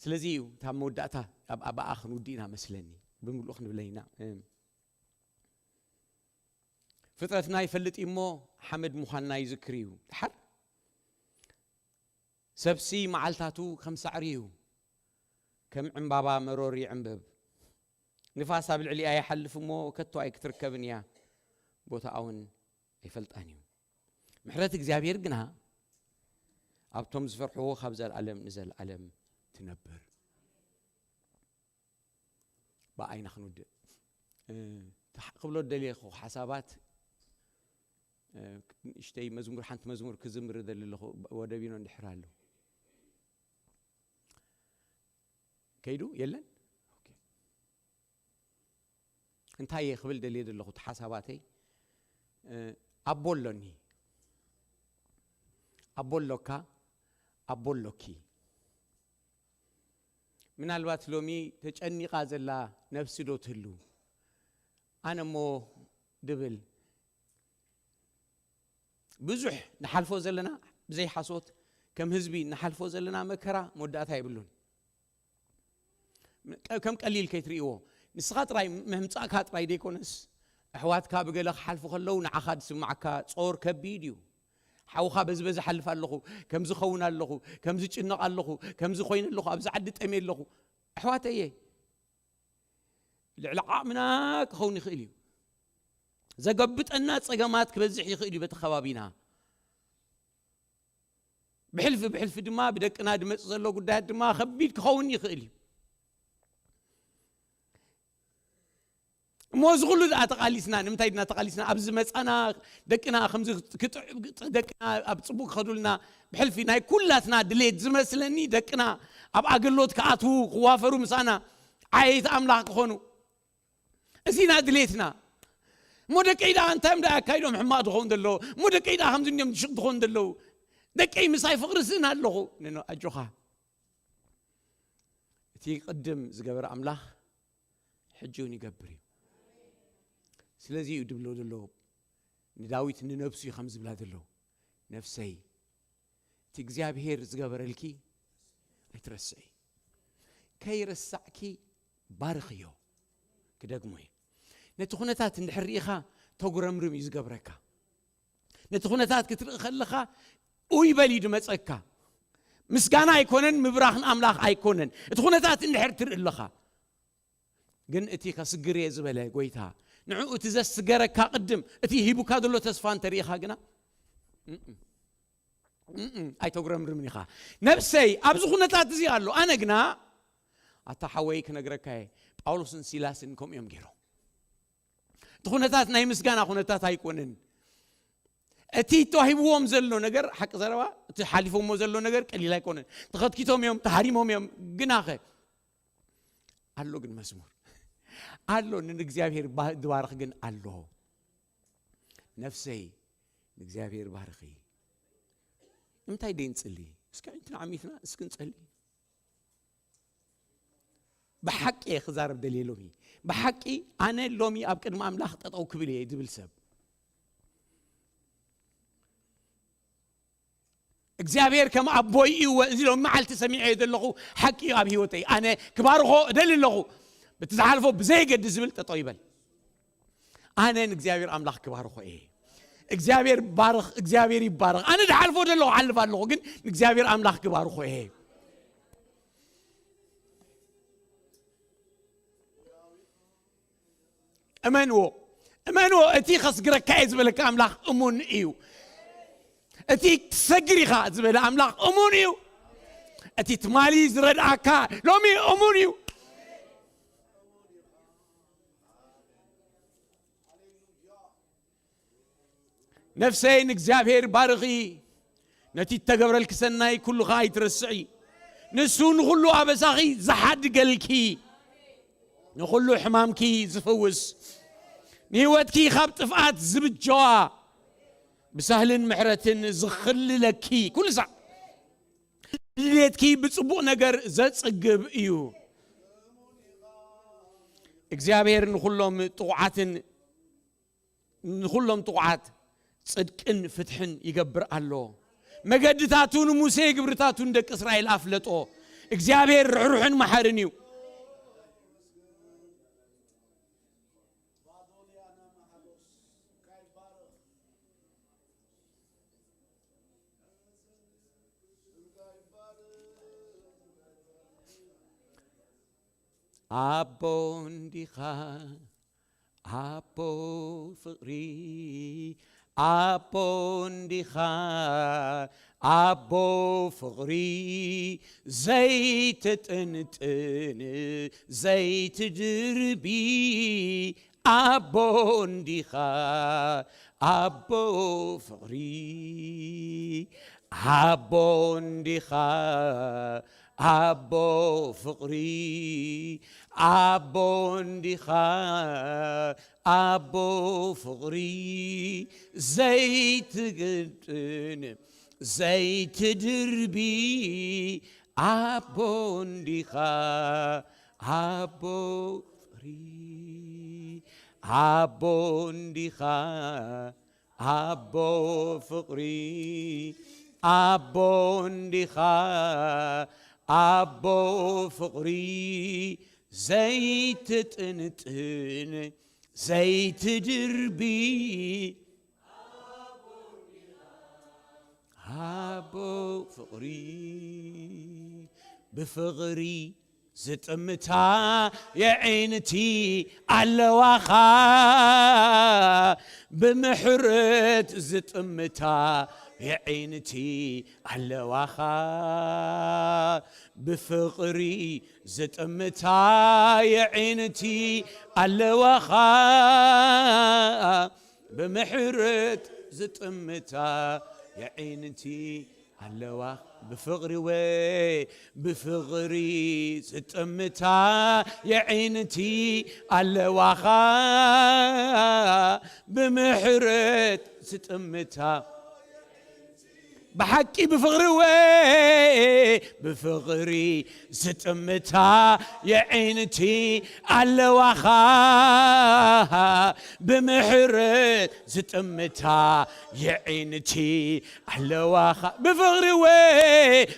ስለዚ እዩ እታ መወዳእታ ኣብ ኣባኣ ክንውድእ ኢና መስለኒ። ብምሉእ ክንብለ ኢና። እ፣ ፍጥረትና ይፈልጥ እዩ እሞ ሓመድ ምዃንና ይዝክር እዩ። ድሓር ሰብሲ መዓልታቱ ከም ሳዕሪ እዩ፣ ከም ዕምባባ መሮር ይዕምብብ። ንፋስ ኣብ ልዕሊኣ ይሓልፍ እሞ ከቶ ኣይክትርከብን እያ፣ ቦታኣ እውን ኣይፈልጣን እዩ። ምሕረት እግዚኣብሔር ግና ኣብቶም ዝፈርሕዎ ካብ ዘለኣለም ንዘለኣለም ትነብር። ብኣይና ክንውድእ፣ እ፣ ተሕ-፣ ክብሎ ደልየ እኮ ሓሳባት፣ እ፣ ንእሽተይ መዝሙር፣ ሓንቲ መዝሙር ክዝምር ደሊ ኣለኹ፣ ወደቢኖ እንድሕር ኣሎ። ከይዱ የለን? ኦኬ። እንታይ እየ ክብል ደልየ ዘለኹ? እቲ ሓሳባተይ፣ እ፣ ኣቦ ኣሎኒ፣ ኣቦ ኣሎካ፣ ኣቦ ኣሎኪ። ምናልባት ሎሚ ተጨኒቓ ዘላ ነፍሲ ዶ ትህሉ? ኣነ እሞ ድብል ብዙሕ ንሓልፎ ዘለና ብዘይ ሓሶት ከም ህዝቢ ንሓልፎ ዘለና መከራ መወዳእታ የብሉን። ከም ቀሊል ከይትርእይዎ። ንስኻ ጥራይ ምህምጻእካ ጥራይ ደይኮነስ፣ ኣሕዋትካ ብገለ ክሓልፉ ከለዉ ንዓኻ ዝስምዓካ ጾር ከቢድ እዩ። ሓውኻ በዚ በዚ ሓልፍ ኣለኹ፣ ከምዚ ኸውን ኣለኹ፣ ከምዚ ጭነቕ ኣለኹ፣ ከምዚ ኮይነ ኣለኹ፣ ኣብዚ ዓዲ ጠሜ ኣለኹ። ኣሕዋተየ፣ ልዕሊ ዓቕምና ክኸውን ይኽእል እዩ። ዘገባብጠና ጸገማት ክበዝሕ ይኽእል እዩ በቲ ከባቢና። ብሕልፊ ብሕልፊ ድማ ብደቅና ድመጽእ ዘሎ ጉዳያት ድማ ከቢድ ክኸውን ይኽእል እዩ። እሞ እዚ ኩሉ ደኣ ተቓሊስና፣ ንምንታይ ድና ተቓሊስና? ኣብዚ መጻና ደቅና ከምዚ ክጥዕ-፣ ደቅና ኣብ ጽቡቕ ክኸዱልና፣ ብሕልፊ ናይ ኩላትና ድሌት ዝመስለኒ ደቅና ኣብ ኣገልግሎት ክኣትዉ፣ ክዋፈሩ ምሳና፣ ዓየይቲ ኣምላኽ ክኾኑ። እዚና ድሌትና። እሞ ደቀይ ደኣ እንታይ እዮም ደኣ ኣካይዶም ሕማቕ ድኸውን ዘለዉ? እሞ ደቀይ ደኣ ከምዚ እንዲዮም ድሽቕ ድኾኑ ዘለዉ? ደቀይ ምሳይ ፍቕሪ ስእን ኣለኹ። ነኖ፣ ኣጆኻ። እቲ ቅድም ዝገበረ ኣምላኽ ሕጂ እውን ይገብር እዩ። ስለዚ እዩ ድብሎ ዘሎ፣ ንዳዊት ንነብሱ እዩ ከም ዝብላ ዘሎ፣ "ነፍሰይ፣ እቲ እግዚኣብሄር ዝገበረልኪ ኣይትረስዒ። ከይረሳዕኪ ባርኽዮ።" ክደግሞ እየ። ነቲ ኩነታት እንድሕር ርኢኻ፣ ተጉረምርም እዩ ዝገብረካ። ነቲ ኩነታት ክትርኢ ከለኻ፣ ኡይ በል እዩ ድመጸካ። ምስጋና ኣይኮነን፣ ምብራኽ ንኣምላኽ ኣይኮነን። እቲ ኩነታት እንድሕር ትርኢ ኣለኻ። ግን እቲ ከስግር እየ ዝበለ ጎይታ፣ ንዕኡ እቲ ዘስገረካ ቅድም፣ እቲ ሂቡካ ዘሎ ተስፋ እንተርኢኻ ግና፣ እም፣ እም፣ ኣይተጉረምርምን ኢኻ። "ነፍሰይ ኣብዚ ኩነታት እዚ ኣሎ፣ ኣነ ግና፣ ኣታ ሓወይ ክነግረካ እየ፣ ጳውሎስን ሲላስን ከምኡ እዮም ገይሮም። እቲ ኩነታት ናይ ምስጋና ኩነታት ኣይኮነን። እቲ ተዋሂብዎም ዘሎ ነገር፣ ሓቂ ዘረባ፣ እቲ ሓሊፎሞ ዘሎ ነገር ቀሊል ኣይኮነን። ተኸትኪቶም እዮም፣ ተሃሪሞም እዮም። ግናኸ ኣሎ ግን መዝሙር ኣሎ፣ ንእግዚኣብሔር ባ-፣ ድባርኽ ግን ኣሎ። ነፍሰይ ንእግዚኣብሔር ባርኺ። እንታይ ደይ ንጽሊ? እስኪ ኣዒንትና ዓሚትና እስኪ ንጸሊ። ብሓቂ እየ ክዛረብ ደልየ ሎሚ። ብሓቂ ኣነ ሎሚ ኣብ ቅድሚ ኣምላኽ ጠጠው ክብል እየ ዝብል ሰብ። እግዚኣብሔር ከም ኣቦይ እዩ፣ እዚ ሎም መዓልቲ ሰሚዐ ዘለኹ ሓቂ እዩ ኣብ ህይወተይ። ኣነ ክባርኾ እደሊ ኣለኹ። በቲ ዝሓልፎ ብዘየገድስ ዝብል ጠጠው ይበል። ኣነ ንእግዚኣብሔር ኣምላኽ ክባርኾ እየ። እግዚኣብሔር ባርኽ፣ እግዚኣብሔር ይባረኽ። ኣነ ዝሓልፎ ዘለኹ ሓልፍ ኣለኹ፣ ግን ንእግዚኣብሔር ኣምላኽ ክባርኾ እየ። እመንዎ፣ እመንዎ። እቲ ከስግረካ እየ ዝበለካ ኣምላኽ እሙን እዩ። እቲ ትሰግር ኢኻ ዝበለ ኣምላኽ እሙን እዩ። እቲ ትማሊ ዝረድኣካ ሎሚ እሙን እዩ። ነፍሰይ ንእግዚኣብሔር ባርኺ፣ ነቲ እተገብረልኪ ሰናይ ኩሉ ኸኣ ኣይትረስዒ። ንሱ ንኹሉ ኣበሳኺ ዝሓድገልኪ፣ ንኹሉ ሕማምኪ ዝፍውስ፣ ንህይወትኪ ካብ ጥፍኣት ዝብጀዋ፣ ብሳህልን ምሕረትን ዝኽልለኪ፣ ኩሉ ሳዕ ድሌትኪ ብጽቡቕ ነገር ዘጽግብ እዩ። እግዚኣብሔር ንኹሎም ጥቑዓትን ንኹሎም ጥቑዓት ጽድቅን ፍትሕን ይገብር ኣሎ። መገድታቱ ንሙሴ፣ ግብርታቱ ንደቂ እስራኤል ኣፍለጦ። እግዚኣብሔር ርሕሩሕን መሓርን እዩ። ኣቦ እንዲኻ ኣቦ ፍቕሪ፣ ኣቦ እንዲኻ ኣቦ ፍቕሪ፣ ዘይትጥንጥን ዘይትድርቢ፣ ኣቦ እንዲኻ ኣቦ ፍቕሪ፣ ኣቦ እንዲኻ ኣቦ ፍቕሪ፣ ኣቦ እንዲኻ ኣቦ ፍቕሪ፣ ዘይትግጥን ዘይትድርቢ፣ ኣቦ እንዲኻ ኣቦ ፍቕሪ፣ ኣቦ እንዲኻ ኣቦ ፍቕሪ ኣቦ እንዲኻ ኣቦ ፍቕሪ ዘይትጥንጥን ዘይትድርቢ ኣቦ ፍቕሪ ብፍቕሪ ዝጥምታ የዒንቲ ኣለዋኻ ብምሕረት ዝጥምታ የዒንቲ ኣለዋኻ ብፍቕሪ ዝጥምታ የዒንቲ ኣለዋኻ ብምሕረት ዝጥምታ የዒንቲ ኣለዋ ብፍቕሪ ወ ብፍቕሪ ዝጥምታ የዒንቲ ኣለዋኻ ብምሕረት ዝጥምታ ብሓቂ ብፍቕሪ ወ ብፍቕሪ ዝጥምታ የዒንቲ ኣለዋኻ ብምሕረት ዝጥምታ የዒንቲ ኣለዋኻ ብፍቕሪ ወ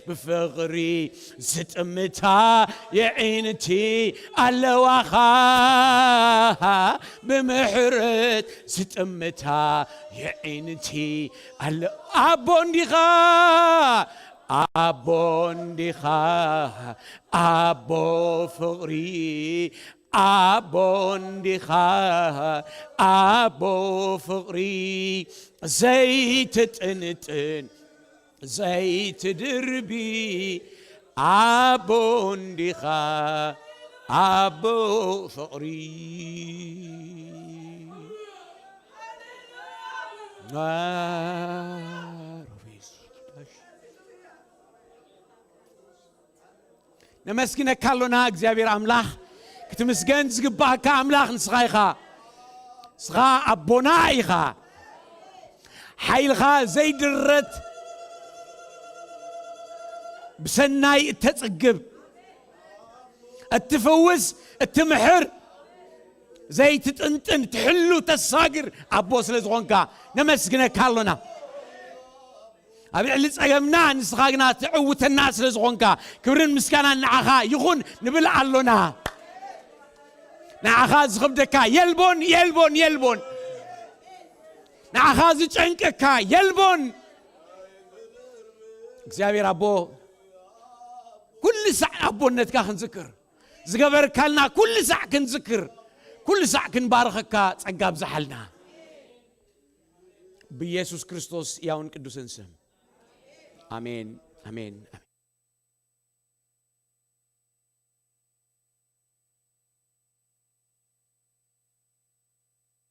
ብፍቕሪ ዝጥምታ የዒንቲ ኣለዋኻ ብምሕረት ዝጥምታ የዒንቲ ኣለ ኣቦ እንዲኻ ኣቦ እንዲኻ ኣቦ ፍቕሪ ኣቦ እንዲኻ ኣቦ ፍቕሪ ዘይትጥንጥን ዘይትድርቢ ኣቦ እንዲኻ ኣቦ ፍቕሪ ነመስግነካ ኣሎና እግዚኣብሔር ኣምላኽ ክትምስገን ዝግባእካ ኣምላኽ ንስኻ ኢኻ ንስኻ ኣቦና ኢኻ ሓይልኻ ዘይድረት ብሰናይ እተጽግብ እትፍውስ እትምሕር ዘይትጥንጥን ትሕሉ ተሳግር ኣቦ ስለ ዝኾንካ ነመስግነካ ኣሎና ኣብ ልዕሊ ጸገምና ንስኻ ግና ትዕውተና ስለ ዝኾንካ ክብርን ምስጋናን ንዓኻ ይኹን ንብል ኣሎና ንዓኻ ዝኽብደካ የልቦን የልቦን የልቦን ንዓኻ ዝጨንቀካ የልቦን እግዚኣብሔር ኣቦ ኩሉ ሳዕ ኣቦነትካ ክንዝክር ዝገበርካልና ኩሉ ሳዕ ክንዝክር ኩሉ ሳዕ ክንባርኸካ ጸጋ ብዝሓልና ብኢየሱስ ክርስቶስ ያውን ቅዱስን ስም ኣሜን ኣሜን